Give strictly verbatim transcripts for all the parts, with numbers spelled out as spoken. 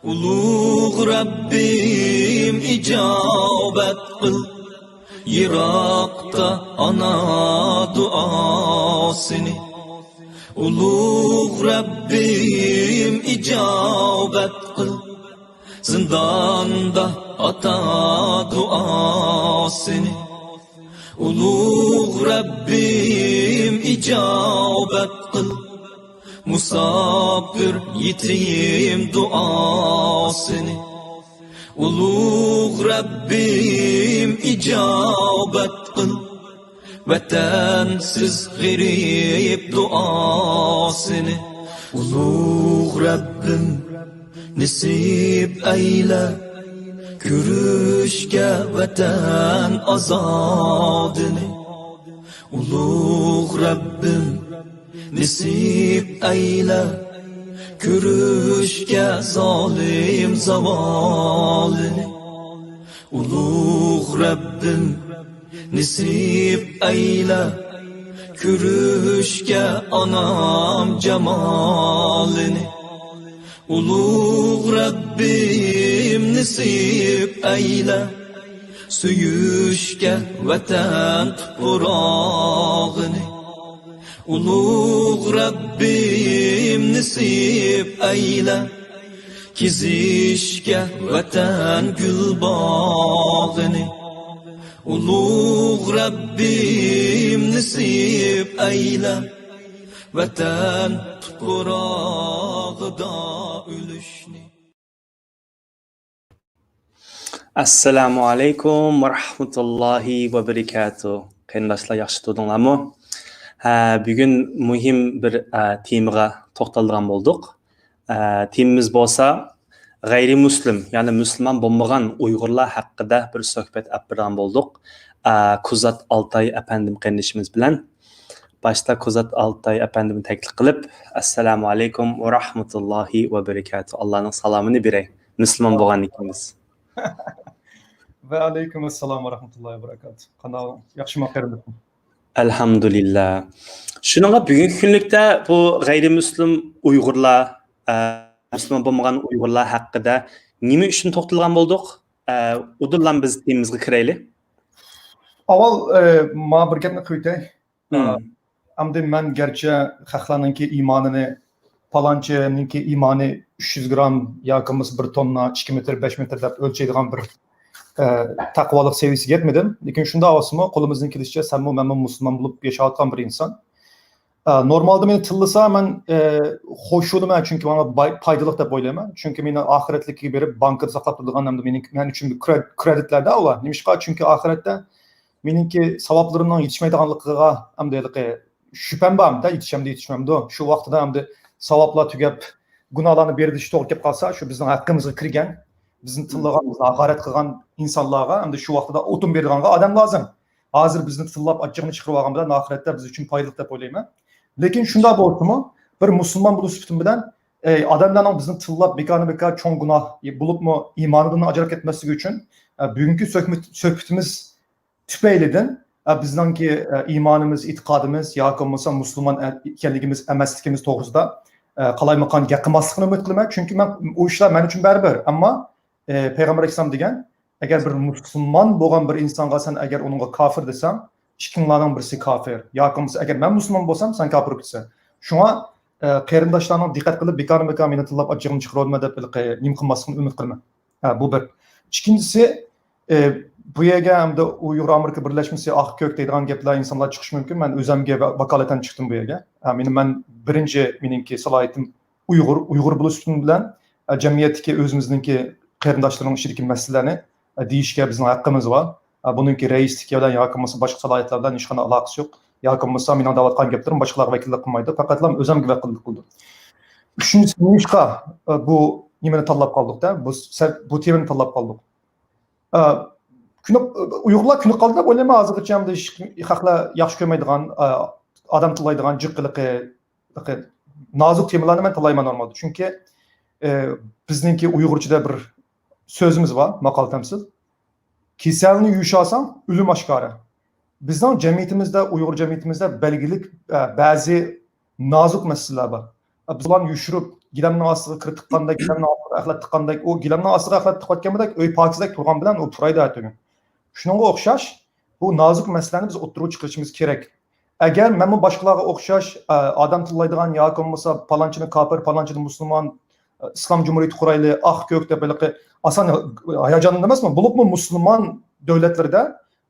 ئۇلۇغ رەببىم، ئىجابەت قىل يىراقتا ئانا دۇئاسىنى. ئۇلۇغ رەببىم، ئىجابەت قىل زىنداندا ئاتا دۇئاسىنى. ئۇلۇغ رەببىم، ئىجابەت قىل مۇساپىر يېتىم دۇئاسىنى. ئۇلۇغ رەببىم، ئىجابەت قىل ۋەتەنسىز غېرىب دۇئاسىنى. ئۇلۇغ رەببىم، نېسىپ ئەيلە كۆرۈشكە ۋەتەن ئازادىنى. ئۇلۇغ رەببىم، نېسىپ ئەيلە كۆرۈشكە زالىم زاۋالىنى. ئۇلۇغ رەببىم، نېسىپ ئەيلە كۆرۈشكە ئانام جامالىنى. ئۇلۇغ رەببىم، نېسىپ ئەيلە سۆيۈشكە ۋەتەن تۇپراغىنى. ئۇلۇغ رەببىم، نېسىپ ئەيلە كېزىشكە ۋەتەن گۈل باغىنى. ئۇلۇغ رەببىم، نېسىپ ئەيلە ۋەتەن تۇپراغىدا ئۆلۈشنى. ئەسسالامۇ ئەلەيكۇم ۋە رەھمەتۇللاھى ۋە بەرىكاتۇھ. قېرىنداشلار، ياخشى تۇردۇڭلارمۇ؟ ھە، بۈگۈن مۇھىم بىر، ئە، تېمىغا توختالىدىغان بولدۇق. ئە، تېمىمىز بولسا غەيرىي مۇسلىم، يەنى مۇسۇلمان بولمىغان ئۇيغۇرلار ھەققىدە بىر سۆھبەت ئېلىپ بېرىدىغان بولدۇق. ئە، كۇزات ئالتاي ئەپەندىم قېرىندىشىمىز بىلەن. باشتا كۇزات ئالتاي ئەپەندىمنى تەكلىپ قىلىپ، ئەسسالامۇ ئەلەيكۇم ۋە رەھمەتۇللاھى ۋە بەرىكاتۇھ. ئاللانىڭ سالامىنى بېرەي. مۇسۇلمان بولغاندىكىنمىز. ۋە ئەلەيكۇم ئەسسالام ۋە رەھمەتۇللاھى ۋە بەرىكاتۇھ. قانداق، ياخشىمۇ قېرىنداشلار؟ ئەلھەمدۇلىللا. شۇنىڭغا بۈگۈنكى كۈنلۈكتە بۇ غەيرىي مۇسلىم ئۇيغۇرلار، ئە، مۇسۇلمان بولمىغان ئۇيغۇرلار ھەققىدە نېمە ئۈچۈن توختالغان بولدۇق؟ ئە، ئۇدۇللا بىز تېمىمىزغا كىرەيلى. ئاۋۋال، ئە، ما بىر گەپنى قىلىۋېتەي. ئە، ھىم. ئەمدى مەن گەرچە خەقلەرنىڭكى ئىمانىنى، پالانچىنىڭكى ئىمانى ئۈچ يۈز گرام ياكى بولمىسا بىر توننا، ئىككى مېتىر، بەش مېتىر دەپ ئۆلچەيدىغان بىر، ئە، تەقۋالىق سەۋىيەسىگە يەتمىدىم. لېكىن شۇنداق بولسىمۇ، قولىمىزدىن كېلىشىچە سەنمۇ مەنمۇ مۇسۇلمان بولۇپ ياشاۋاتقان بىر ئىنسان. ئە، نورمالدا مېنى تىللىسا، مەن، ئە، خوش بولىمەن، چۈنكى ماڭا باي-، پايدىلىق دەپ ئويلايمەن. چۈنكى مېنى ئاخىرەتلىككە بېرىپ بانكىدا ساقلاپ تۇرىدىغان ھەمدە مېنىڭ، مەن ئۈچۈن بىر كرې-، كرېدىتلەردە ئۇلار. نېمىشقا؟ چۈنكى ئاخىرەتتە مېنىڭكى ساۋابلىرىمنىڭ يېتىشمەيدىغانلىقىغا ھەمدە ھېلىقى شۈبھەم بار، ھەمدە يېتىشەمدۇ يېتىشمەمدۇ؟ شۇ ۋاقتىدا ھەمدە ساۋابلار تۈگەپ، گۇناھلارنى بېرىلىشى توغرا كېلىپ قالسا، شۇ بىزنىڭ ھەققىمىزگە كىرگەن، بىزنى تىللىغان، بىزنى ھاقارەت قىلغان ئىنسانلارغا ھەمدە شۇ ۋاقتىدا ئوتۇن بېرىدىغانغا ئادەم لازىم. ھازىر بىزنى تىللاپ، ئاچچىقىنى چىقىرىۋالغان بىلەن ئاخىرەتتە بىز ئۈچۈن پايدىلىق دەپ ئويلايمەن. لېكىن شۇنداق بولسىمۇ، بىر مۇسۇلمان بولۇش سۈپىتىم بىلەن، ئەي، ئادەملەرنىڭ بىزنى تىللاپ، بىكارنى بىكار چوڭ گۇناھ بولۇپمۇ ئىمانىدىن ئاجراپ كەتمەسلىكى ئۈچۈن، ئە، بۈگۈنكى سۆھبىت-، سۆھبىتىمىز تۈپەيلىدىن، ئە، بىزنىڭكى، ئە، ئىمانىمىز، ئېتىقادىمىز ياكى بولمىسا مۇسۇلمان ئە-، ئىكەنلىكىمىز، ئەمەسلىكىمىز توغرىسىدا، ئە، قالايمىقان گەپ قىلماسلىقىنى ئۈمىد قىلىمەن. چۈنكى مەن ئۇ ئىشلار مەن ئۈچۈن بەرىبىر. ئەمما، ئە، پەيغەمبەر ئەلەيھىسسالام دېگەن، ئەگەر بىر مۇسۇلمان بولغان بىر ئىنسانغا سەن ئەگەر ئۇنىڭغا كافىر دېسەڭ، ئىككىڭلارنىڭ بىرسى كافىر. ياكى بولمىسا ئەگەر مەن مۇسۇلمان بولسام، سەن كاپىر دېسە. شۇڭا، ئە، قېرىنداشلارنىڭ دىققەت قىلىپ، بىكارمۇ بىكار مېنى تىللاپ ئاچچىقىمنى چىقىرىۋالما دەپ ھېلىقى نېمە قىلماسلىقىنى ئۈمىد قىلىمەن. ھە، بۇ بىر. ئىككىنچىسى، ئە، بۇ يەرگە ئەمدى ئۇيغۇر ئامېرىكا بىرلەشمىسى، ئاق كۆك دەيدىغان گەپلەر، ئىنسانلار چىقىشى مۇمكىن. مەن ئۆزەمگە ۋە-، ۋاكالىتەن چىقتىم بۇ يەرگە. ھە، مېنى، مەن بىرىنچى مېنىڭكى سالاھىيىتىم ئۇيغۇر، ئۇيغۇر بولۇش سۈپىتىم بىلەن، ئە، جەمئىيەتتىكى ئۆزىمىزنىڭكى قېرىنداشلىرىنىڭ ئىچىدىكى مەسىلىلەرنى، ئە، دېيىشكە بىزنىڭ ھەققىمىز بار. ئە، بۇنىڭكى رەئىسلىك بىلەن ياكى بولمىسا باشقا سالاھىيەتلەر بىلەن ھېچقانداق ئالاقىسى يوق. ياكى بولمىسا مېنىڭ دەۋاتقان گەپلىرىم باشقىلارغا ۋەكىللىك قىلمايدۇ. پەقەتلا ئۆزەمگە ۋەكىللىك قىلىدۇ. ئۈچىنچىسى، نېمىشقا، ئە، بۇ نېمىنى تاللاپ قالدۇق-دە؟ بۇ سە-، بۇ تېمىنى تاللاپ قالدۇق. ئە، كۈنى، ئۇيغۇرلار كۈنى قالدى دەپ ئويلايمەن ھازىرغىچە، ئەمدى ھېچ خەقلەر ياخشى كۆرمەيدىغان، ئە، ئادەم تىللايدىغان جىق ھېلىقى نازۇك تېمىلارنى مەن تاللايمەن نورمالدا. چۈنكى، ئە، بىزنىڭكى ئۇيغۇرچىدا بىر سۆزىمىز بار، ماقال تەمسىل. كېسەلنى يوشۇرساڭ، ئۆلۈم ئاشكارا. بىزنىڭ جەمئىيىتىمىزدە، ئۇيغۇر جەمئىيىتىمىزدە بەلگىلىك، ئە، بەزى نازۇك مەسىلىلەر بار. ئە، بىز ئۇلارنى يوشۇرۇپ، گىلەمنىڭ ئاستىغا كىر تىققاندەك، گىلەمنىڭ ئاستىغا ئەخلەت تىققاندەك، ئۇ گىلەمنىڭ ئاستىغا ئەخلەت تىقىۋەتكەندەك ئۆي پاكىزدەك تۇرغان بىلەن ئۇ پۇرايدۇ ئەتىگۈن. شۇنىڭغا ئوخشاش، بۇ نازۇك مەسىلىنى بىز ئوتتۇرىغا چىقىرىشىمىز كېرەك. ئەگەر مەنمۇ باشقىلارغا ئوخشاش، ئە، ئادەم تىللايدىغان ياكى بولمىسا پالانچىنى كاپىر، پالانچىنى مۇسۇلمان، ئە، ئىسلام جۇمھۇرىيىتى قۇرايلى، ئاق كۆك دەپ ھېلىقى ئاسان ھاياجانلىنىمىزمۇ؟ بولۇپمۇ مۇسۇلمان دۆلەتلىرىدە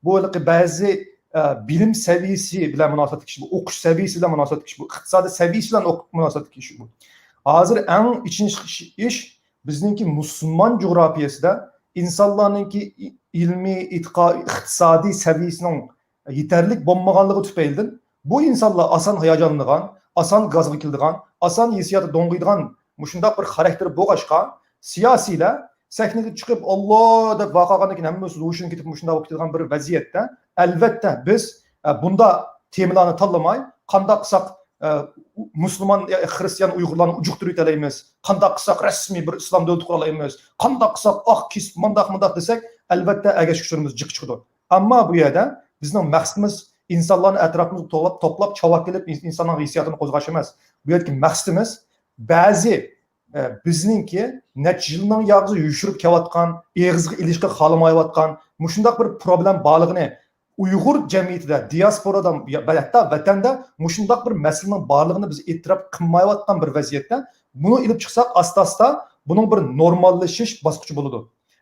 بۇ ھېلىقى بەزى، ئە، بىلىم سەۋىيىسى بىلەن مۇناسىۋەتلىك ئىش بۇ، ئوقۇش سەۋىيىسى بىلەن مۇناسىۋەتلىك ئىش بۇ، ئىقتىسادىي سەۋىيىسى بىلەن ئوق-، مۇناسىۋەتلىك ئىش بۇ. ھازىر ئەڭ ئېچىنىشلىق ئىش، ئىش بىزنىڭكى مۇسۇلمان جۇغراپىيەسىدە ئىنسانلارنىڭكى ئىلمىي، ئېتىقا-، ئىقتىسادىي سەۋىيىسىنىڭ يېتەرلىك بولمىغانلىقى تۈپەيلىدىن بۇ ئىنسانلار ئاسان ھاياجانلىنىدىغان، ئاسان گازغا كېلىدىغان، ئاسان ھېسسىياتى دوڭغىيدىغان مۇشۇنداق بىر خاراكتېر بولغاچقا، سىياسىيلەر سەھنىگە چىقىپ، «ئاللا» دەپ ۋارقىرىغاندىن كېيىن ھەممىسى ھوشىدىن كېتىپ مۇشۇنداق بولۇپ كېتىدىغان بىر ۋەزىيەتتە، ئەلۋەتتە، بىز، ئە، بۇنداق تېمىلارنى تاللىماي، قانداق قىلساق، ئە، مۇسۇلمان، ئە، خىرىستىيان ئۇيغۇرلارنى ئۇجۇقتۇرۇۋېتەلەيمىز، قانداق قىلساق رەسمىي بىر ئىسلام دۆلىتى قۇرالايمىز، قانداق قىلساق ئاق كېسىپ مانداق مۇنداق دېسەك، ئەلۋەتتە، ئەگەشكۈچلىرىمىز جىق چىقىدۇ. ئەمما بۇ يەردە بىزنىڭ مەقسىتىمىز ئىنسانلارنى ئەتراپىمىزغا توغلاپ، توپلاپ، چاۋاك ئېلىپ، ئىن-، ئىنسانلارنىڭ ھېسسىياتىنى قوزغاش ئەمەس. بۇ يەردىكى مەقسىتىمىز بەزى، ئە، بىزنىڭكى نەچچە يىلنىڭ ياغىسى يوشۇرۇپ كېلىۋاتقان، ئېغىزغا ئېلىشقا خالىمايۋاتقان مۇشۇنداق بىر پروبلېما بارلىقىنى، ئۇيغۇر جەمئىيىتىدە، دىياسپورادا، يا، ھەتتا ۋەتەندە مۇشۇنداق بىر مەسىلىنىڭ بارلىقىنى بىز ئېتىراپ قىلمايۋاتقان بىر ۋەزىيەتتە بۇنى ئېلىپ چىقساق، ئاستا-ئاستا بۇنىڭ بىر نورماللىشىش باسقۇچى بولىدۇ.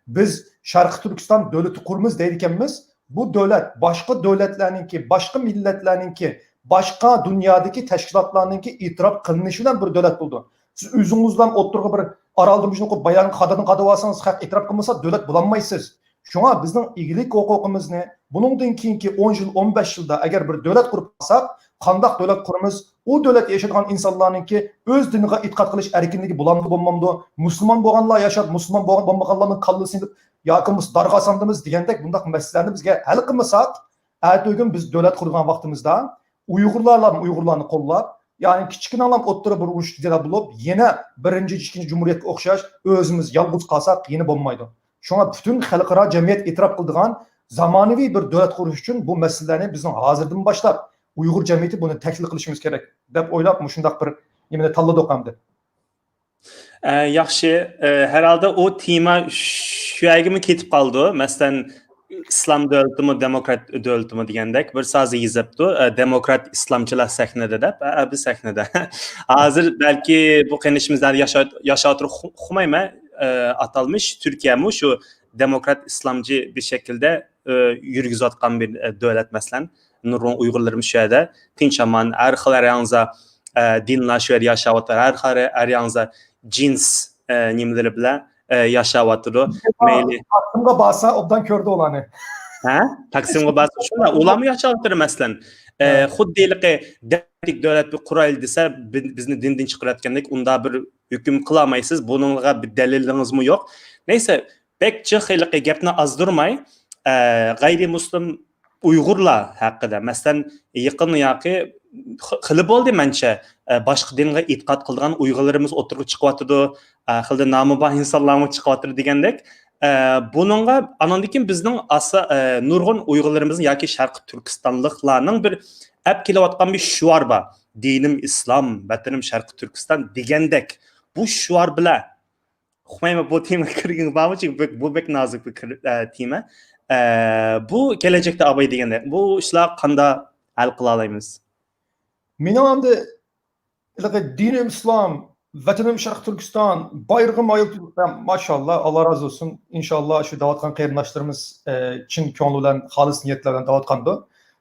بىز شەرقىي تۈركىستان دۆلىتى قۇرىمىز دەيدىكەنمىز، بۇ دۆلەت باشقا دۆلەتلەرنىڭكى، باشقا مىللەتلەرنىڭكى، باشقا دۇنيادىكى تەشكىلاتلارنىڭكى ئېتىراپ قىلىنىشى بىلەن بىر دۆلەت بولىدۇ. سىز ئۆزىڭىز بىلەن ئوتتۇرىغا بىر ئارالدا مۇشۇنى قويۇپ، بايانغا قادىدىن قادىۋالسىڭىز، خەق ئېتىراپ قىلمىسا، دۆلەت بولالمايسىز. شۇڭا بىزنىڭ ئىگىلىك ھوقۇقىمىزنى بۇنىڭدىن كېيىنكى ئون يىل، ئون بەش يىلدا ئەگەر بىر دۆلەت قۇرۇپ قالساق، قانداق دۆلەت قۇرىمىز؟ ئۇ دۆلەتتە ياشايدىغان ئىنسانلارنىڭكى ئۆز دىنىغا ئېتىقاد قىلىش ئەركىنلىكى بولامدۇ، بولمامدۇ؟ مۇسۇلمان بولغانلار ياشاپ، مۇسۇلمان بولغان، بولمىغانلارنىڭ كاللىسىنى ئېلىپ ياكى بولمىسا دارغا ئاسامدىمىز دېگەندەك بۇنداق مەسىلىلەرنى بىزگە ھەل قىلمىساق، ئەتىگۈن بىز دۆلەت قۇرىدىغان ۋاقتىمىزدا ئۇيغۇرلارلا ئۇيغۇرلارنى قوللاپ، يەنى كىچىككىنەلا ئوتتۇرا بىر ئۇرۇش جېدەل بولۇپ، يەنە بىرىنچى، ئىككىنچى جۇمھۇرىيەتكە ئوخشاش ئۆزىمىز يالغۇز قالساق يەنە بولمايدۇ. شۇڭا پۈتۈن خەلقئارا جەمئىيەت ئېتىراپ قىلىدىغان زامانىۋى بىر دۆلەت قۇرۇش ئۈچۈن بۇ مەسىلىلەرنى بىزنىڭ ھازىردىن باشلاپ ئۇيغۇر جەمئىيىتى بۇنى تەھلىل قىلىشىمىز كېرەك دەپ ئويلاپ مۇشۇنداق بىر نېمىنى تاللىدۇق ئەمدى. ئە، ياخشى. ئە، ھەرھالدا ئۇ تېما شۇ يەرگىمۇ كېتىپ قالىدۇ. مەسىلەن، ئىسلام دۆلىتىمۇ، دېموكرات دۆلىتىمۇ دېگەندەك بىر سازى يېزىپتۇ. ئە، دېموكرات ئىسلامچىلار سەھنىدە دەپ. ئە، بىز سەھنىدە. ھازىر بەلكى بۇ قېرىندىشىمىز ياشا-، ياشاۋاتىدۇ، ئۇقمايمەن. ئە، ئاتالمىش تۈركىيەمۇ شۇ دېموكرات ئىسلامچى بىر شەكىلدە، ئە، يۈرگۈزۈۋاتقان بىر، ئە، دۆلەت، مەسىلەن. نۇرغۇن ئۇيغۇرلىرىمىز شۇ يەردە تىنچ-ئامان، ھەر خىل، ھەر ياڭزا، ئە، دىنلار شۇ يەردە ياشاۋاتىدۇ. ھەر خىل، ھەر ياڭزا جىنس، ئە، نېمىلىرى بىلەن، ئە، ياشاۋاتىدۇ. مەيلى. تاقسىمغا بارسا، ئوبدان كۆردى ئۇلارنى. ھە؟ تاقسىمغا بارسا، شۇنداق. ئۇلارمۇ ياشاۋاتىدۇ، مەسىلەن. ئە، ھە. خۇددى ھېلىقى دېموكراتىك دۆلەت بىر قۇرايلى دېسە، بى-، بىزنى دىندىن چىقىرىۋەتكەندەك، ئۇنداق بىر ھۆكۈم قىلالمايسىز. بۇنىڭغا بىر دەلىلىڭىزمۇ يوق. نەيسە، بەك جىق ھېلىقى گەپنى ئازدۇرماي، ئە، غەيرىي مۇسلىم ئۇيغۇرلار ھەققىدە، مەسىلەن، يېقىن ياقى خ-، خېلى بولدى مەنچە، ئە، باشقا دىنغا ئېتىقاد قىلىدىغان ئۇيغۇرلىرىمىز ئوتتۇرىغا چىقىۋاتىدۇ، ئە، خېلى نامى بار ئىنسانلارمۇ چىقىۋاتىدۇ دېگەندەك. ئە، بۇنىڭغا ئاناندىن كېيىن بىزنىڭ ئاسا-، ئە، نۇرغۇن ئۇيغۇرلىرىمىزنىڭ ياكى شەرقىي تۈركىستانلىقلارنىڭ بىر ئەپ كېلىۋاتقان بىر شوئار بار. «دىنىم ئىسلام، ۋەتىنىم شەرقىي تۈركىستان» دېگەندەك. بۇ شوئار بىلەن ئۇقمايمەن، بۇ تېمىغا كىرگىنىڭ بارمۇ؟ چۈنكى بۇ، بۇ بەك نازۇك بىر كىر-، ئە، تېما. ئە، بۇ كېلەچەكتە ئاباي دېگەندەك، بۇ ئىشلار قاندا ھەل قىلالايمىز؟ مېنىڭ ئەمدى ھېلىقى دىنىم ئىسلام، ۋەتىنىم شەرقىي تۈركىستان، بايرىقىم ئايىل تۈركىستان، ماشائاللا، ئاللا رازى بولسۇن. ئىنشاللا شۇ دەۋاتقان قېرىنداشلىرىمىز، ئە، چىن كۆڭلى بىلەن، خالىس نىيەتلەر بىلەن دەۋاتقاندۇ.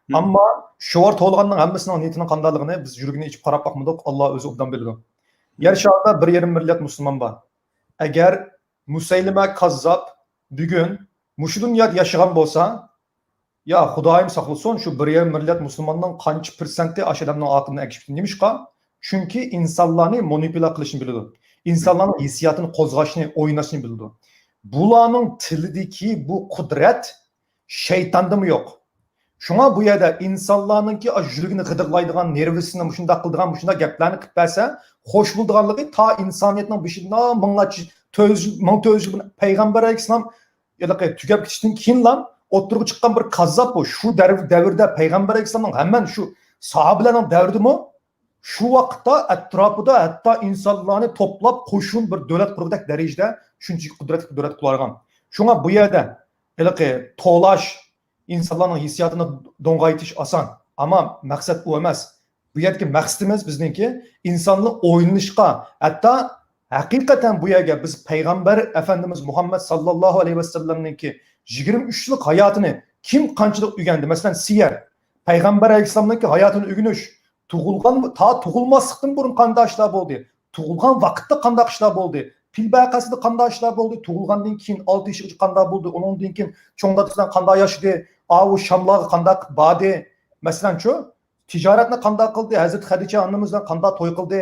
مم. ئەمما شوئار تولغاننىڭ ھەممىسىنىڭ نىيىتىنىڭ قانداقلىقىنى بىز يۈرىكىنى ئېچىپ قاراپ باقمىدۇق، ئاللا ئۆزى ئوبدان بىلىدۇ. يەر شارىدا بىر يېرىم مىليارد مۇسۇلمان بار. ئەگەر مۇسەيلىمە كاززاپ بۈگۈن مۇشۇ دۇنيادا ياشىغان بولسا، يا خۇدايىم ساقلىسۇن، شۇ بىر يېرىم مىليارد مۇسۇلماننىڭ قانچە پىرسەنتى ئاشۇ ئادەمنىڭ ئاقىلىنى ئەگىشىپ كېتىدۇ. نېمىشقا؟ چۈنكى ئىنسانلارنى مانىپۇليا قىلىشنى بىلىدۇ. ئىنسانلارنىڭ ھېسسىياتىنى قوزغاشنى، ئويناشنى بىلىدۇ. بۇلارنىڭ تىلىدىكى بۇ قۇدرەت شەيتاندىمۇ يوق. شۇڭا بۇ يەردە ئىنسانلارنىڭكى ئاشۇ يۈرىكىنى غىدىقلايدىغان، نېرۋىسىنى مۇشۇنداق قىلىدىغان، مۇشۇنداق گەپلەرنى قىلىپ بەرسە، خوش بولىدىغانلىقى تا ئىنسانىيەتنىڭ بېشىدا مىڭلارچە، تۆت يۈز، مىڭ تۆت يۈز يىل بۇرۇن پەيغەمبەر ئەلەيھىسسالام ھېلىقى تۈگەپ كېتىشتىن كېيىنلا ئوتتۇرىغا چىققان بىر كاززاپ بۇ. شۇ دەۋر-، دەۋردە پەيغەمبەر ئەلەيھىسسالامنىڭ ھەممە شۇ ساھابىلەرنىڭ دەۋرىدىمۇ شۇ ۋاقىتتا ئەتراپىدا ھەتتا ئىنسانلارنى توپلاپ، قوشۇن بىر دۆلەت قۇرغۇدەك دەرىجىدە شۇنچىلىك قۇدرەتلىك دۆلەت قۇرۇۋالغان. شۇڭا بۇ يەردە ھېلىقى توۋلاش، ئىنسانلارنىڭ ھېسسىياتىنى دوڭغايتىش ئاسان. ئەمما مەقسەت ئۇ ئەمەس. بۇ يەردىكى مەقسىتىمىز بىزنىڭكى ئىنساننى ئويلىنىشقا، ھەتتا ھەقىقەتەن بۇ يەرگە بىز پەيغەمبەر ئەپەندىمىز مۇھەممەد ساللاللاھۇ ئەلەيھى ۋەسەللەمنىڭكى يىگىرمە ئۈچ يىللىق ھاياتىنى كىم قانچىلىك ئۆگەندى؟ مەسىلەن، سىيەر، پەيغەمبەر ئەلەيھىسسالامنىڭكى ھاياتىنى ئۆگىنىش، تۇغۇلغان، تا تۇغۇلماسلىقتىن بۇرۇن قانداق ئىشلار بولدى؟ تۇغۇلغان ۋاقىتتا قانداق ئىشلار بولدى؟ پىل ۋەقەسىدە قانداق ئىشلار بولدى؟ تۇغۇلغاندىن كېيىن ئالتە ياشقىچە قانداق بولدى؟ ئۇنىڭدىن كېيىن چوڭ دادىسى بىلەن قانداق ياشىدى؟ ئاۋۇ شاملارغا قانداق باردى؟ مەسىلەنچۇ، تىجارەتنى قانداق قىلدى؟ ھەزرىتى خەدىچە ئانىمىز بىلەن قانداق توي قىلدى؟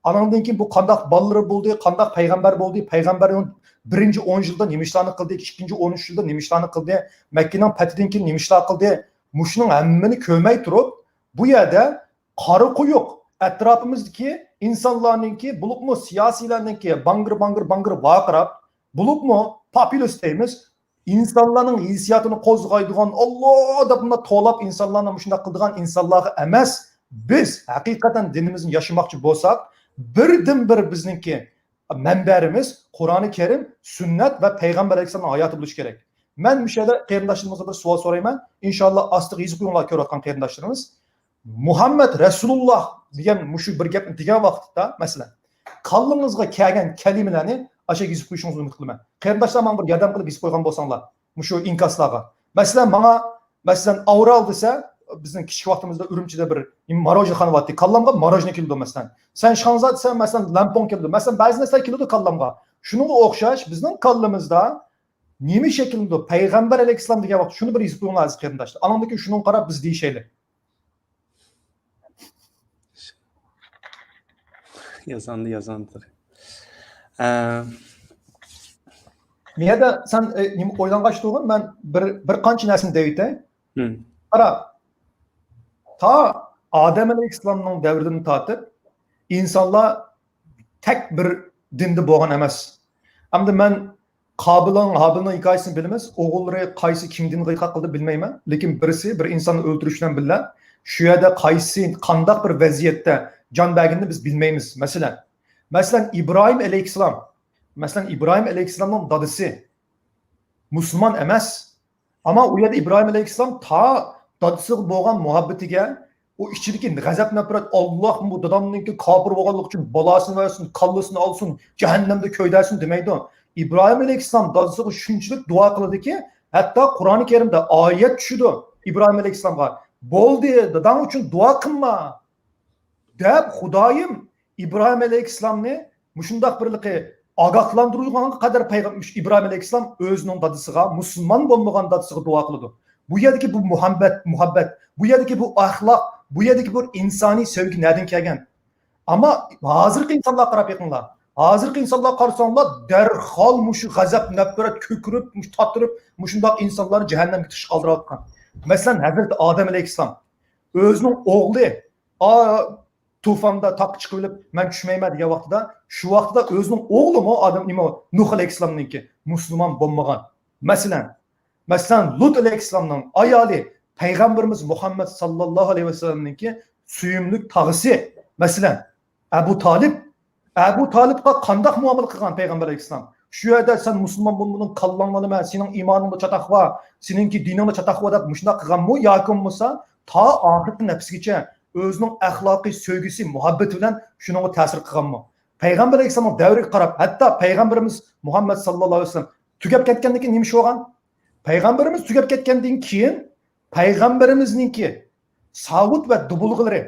ئانىڭدىن كېيىن بۇ قانداق بالىلىرى بولدى؟ قانداق پەيغەمبەر بولدى؟ پەيغەمبەرنىڭ بىرىنچى ئون يىلدا نېمە ئىشلارنى قىلدى؟ ئىككىنچى ئون ئۈچ يىلدا نېمە ئىشلارنى قىلدى؟ مەككىنىڭ پەتھىدىن كېيىن نېمە ئىشلار قىلدى؟ مۇشۇنىڭ ھەممىنى كۆرمەي تۇرۇپ، بۇ يەردە قارا قويۇق ئەتراپىمىزدىكى ئىنسانلارنىڭكى، بولۇپمۇ سىياسىيلارنىڭكى باڭگىر، باڭگىر، باڭگىر ۋارقىراپ، بولۇپمۇ پوپۇلىست دەيمىز، ئىنسانلارنىڭ ھېسسىياتىنى قوزغايدىغان، «ئاللا» دەپ مۇنداق توۋلاپ ئىنسانلارنى مۇشۇنداق قىلىدىغان ئىنسانلارغا ئەمەس، بىز ھەقىقەتەن دىنىمىزنى ياشىماقچى بولساق، بىردىنبىر بىزنىڭكى مەنبەرىمىز قۇرئانى كەرىم، سۈننەت ۋە پەيغەمبەر ئەلەيھىسسالامنىڭ ھاياتى بولۇشى كېرەك. مەن مۇشۇ يەردە قېرىنداشلىرىمىزغا بىر سوئال سورايمەن. ئىنشاللا ئاستىغا يېزىپ قويۇڭلار كۆرۈۋاتقان قېرىنداشلىرىمىز. مۇھەممەد رەسۇلۇللا دېگەن مۇشۇ بىر گەپنى دېگەن ۋاقىتتا، مەسىلەن، كاللىڭىزغا كەلگەن كەلىمىلەرنى ئاشۇ يېزىپ قويۇشىڭىزنى ئۈمىد قىلىمەن. قېرىنداشلار، ماڭا بىر ياردەم قىلىپ يېزىپ قويغان بولساڭلار مۇشۇ ئىنكاسلارغا. مەسىلەن، ماڭا، مەسىلەن، ئاۋرال دېسە، بىزنىڭ كىچىك ۋاقتىمىزدا ئۈرۈمچىدە بىر ماروژنىخانا بارتتى. كاللامغا ماروژنى كېلىدۇ، مەسىلەن. سەنشخاڭزا دېسە، مەسىلەن، لەنپوڭ كېلىدۇ. مەسىلەن، بەزى نەرسىلەر كېلىدۇ كاللامغا. شۇنىڭغا ئوخشاش بىزنىڭ كاللىمىزدا نېمە شەكىللىنىدۇ؟ پەيغەمبەر ئەلەيھىسسالام دېگەن ۋاقىت شۇنى بىر يېزىپ قويۇڭلار، ئەزىز قېرىنداشلار. ئانىڭدىن كېيىن شۇنىڭغا قاراپ بىز دېيىشەيلى. يازاندى، يازاندى. ئە، بۇ يەردە سەن، ئە، نېمە ئويلانغاچ تۇرغىن، مەن بىر، بىر قانچە نەرسىنى دەۋېتەي. ھىم. قارا، تا ئادەم ئەلەيھىسسالامنىڭ دەۋرىدىن تارتىپ ئىنسانلار تەك بىر دىندا بولغان ئەمەس. ئەمدى مەن قابىلنىڭ، ھابىلنىڭ ھېكايىسىنى بىلىمىز. ئوغۇللىرى قايسى كىم دىنغا ئېتىقاد قىلدى بىلمەيمەن. لېكىن بىرسى بىر ئىنساننى ئۆلتۈرۈش بىلەن بىللە، شۇ يەردە قايسى، قانداق بىر ۋەزىيەتتە جان بەرگىنىنى بىز بىلمەيمىز. مەسىلەن، مەسىلەن، ئىبراھىم ئەلەيھىسسالام، مەسىلەن، ئىبراھىم ئەلەيھىسسالامنىڭ دادىسى مۇسۇلمان ئەمەس. ئەمما ئۇ يەردە ئىبراھىم ئەلەيھىسسالام تا دادىسىغا بولغان مۇھەببىتىگە، ئۇ ئىچىدىكى غەزەپ، نەپرەت، «ئاللا بۇ دادامنىڭكى كاپىر بولغانلىقى ئۈچۈن بالاسىنى بەرسۇن، كاللىسىنى ئالسۇن، جەھەننەمدە كۆيدۈرسۇن» دېمەيدۇ. ئىبراھىم ئەلەيھىسسالام دادىسىغا شۇنچىلىك دۇئا قىلىدۇكى، ھەتتا قۇرئانى كەرىمدە ئايەت چۈشىدۇ ئىبراھىم ئەلەيھىسسالامغا، «بولدى، داداڭ ئۈچۈن دۇئا قىلما» دەپ، خۇدايىم ئىبراھىم ئەلەيھىسسالامنى مۇشۇنداق بىرلىقى ئاگاھلاندۇرۇلغانغا قەدەر پەيغەم-، ئىبراھىم ئەلەيھىسسالام ئۆزىنىڭ دادىسىغا، مۇسۇلمان بولمىغان دادىسىغا دۇئا قىلىدۇ. بۇ يەردىكى بۇ مۇھەببەت، مۇھەببەت، بۇ يەردىكى بۇ ئەخلاق، بۇ يەردىكى بۇ ئىنسانىي سۆيگۈ نەدىن كەلگەن؟ ئەمما ھازىرقى ئىنسانلارغا قاراپ بېقىڭلار. ھازىرقى ئىنسانلارغا قارىساڭلار، دەرھال مۇشۇ غەزەپ، نەپرەت كۆكۈرۈپ، مۇشۇ تاتىرىپ، مۇشۇنداق ئىنسانلارنى جەھەننەمگە تۇتۇشقا ئالدىراۋاتقان. مەسىلەن، ھەزرىتى ئادەم ئەلەيھىسسالام ئۆزىنىڭ ئوغلى، ئا، توفاندا تاغقا چىقىۋېلىپ، «مەن چۈشمەيمەن» دېگەن ۋاقتىدا، شۇ ۋاقتىدا ئۆزىنىڭ ئوغلىمۇ ئادەم، نېمە، نۇھ ئەلەيھىسسالامنىڭكى مۇسۇلمان بولمىغان. مەسىلەن، مەسىلەن، لۇت ئەلەيھىسسالامنىڭ ئايالى پەيغەمبىرىمىز مۇھەممەد ساللاللاھۇ ئەلەيھى ۋەسەللەمنىڭكى سۆيۈملۈك تاغىسى، مەسىلەن، ئەبۇ تالىپ، ئەبۇ تالىپقا قانداق مۇئامىلە قىلغان پەيغەمبەر ئەلەيھىسسالام؟ شۇ يەردە «سەن مۇسۇلمان بولمىدىڭ، كاللاڭنى ئالىمەن، سېنىڭ ئىمانىڭدا چاتاق بار، سېنىڭكى دىنىڭدا چاتاق بار» دەپ مۇشۇنداق قىلغانمۇ؟ ياكى بولمىسا تا ئاخىرقى نەپسىگىچە ئۆزىنىڭ ئەخلاقىي سۆيگۈسى، مۇھەببىتى بىلەن شۇنىڭغا تەسىر قىلغانمۇ؟ پەيغەمبەر ئەلەيھىسسالامنىڭ دەۋرىگە قاراپ، ھەتتا پەيغەمبىرىمىز مۇھەممەد ساللاللاھۇ ئەلەيھى ۋەسەللەم تۈگەپ كەتكەندىن كېيىن نېمە ئىش بولغان؟ پەيغەمبىرىمىز تۈگەپ كەتكەندىن كېيىن پەيغەمبىرىمىزنىڭكى ساۋۇت ۋە دۇبۇلغىلىرى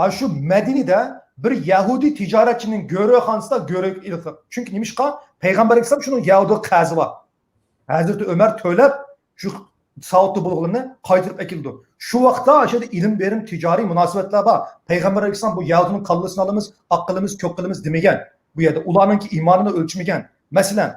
ئاشۇ مەدىنىدە بىر يەھۇدىي تىجارەتچىنىڭ گۆرۆخانىسىدا گۆرۆ ئېلىقلىق. چۈنكى نېمىشقا؟ پەيغەمبەر ئەلەيھىسسالام شۇنىڭ يەھۇدىيغا قەرزى بار. ھەزرىتى ئۆمەر تۆلەپ، شۇ ساۋۇت دۇبۇلغىلىرىنى قايتۇرۇپ ئەكېلىدۇ. شۇ ۋاقىتتا ئاشۇ يەردە ئىلىم بېرىم، تىجارىي مۇناسىۋەتلەر بار. پەيغەمبەر ئەلەيھىسسالام بۇ يەھۇدىينىڭ كاللىسىنى ئالىمىز، ئاق قىلىمىز، كۆك قىلىمىز دېمىگەن. بۇ يەردە ئۇلارنىڭكى ئىمانىنى ئۆلچىمىگەن. مەسىلەن،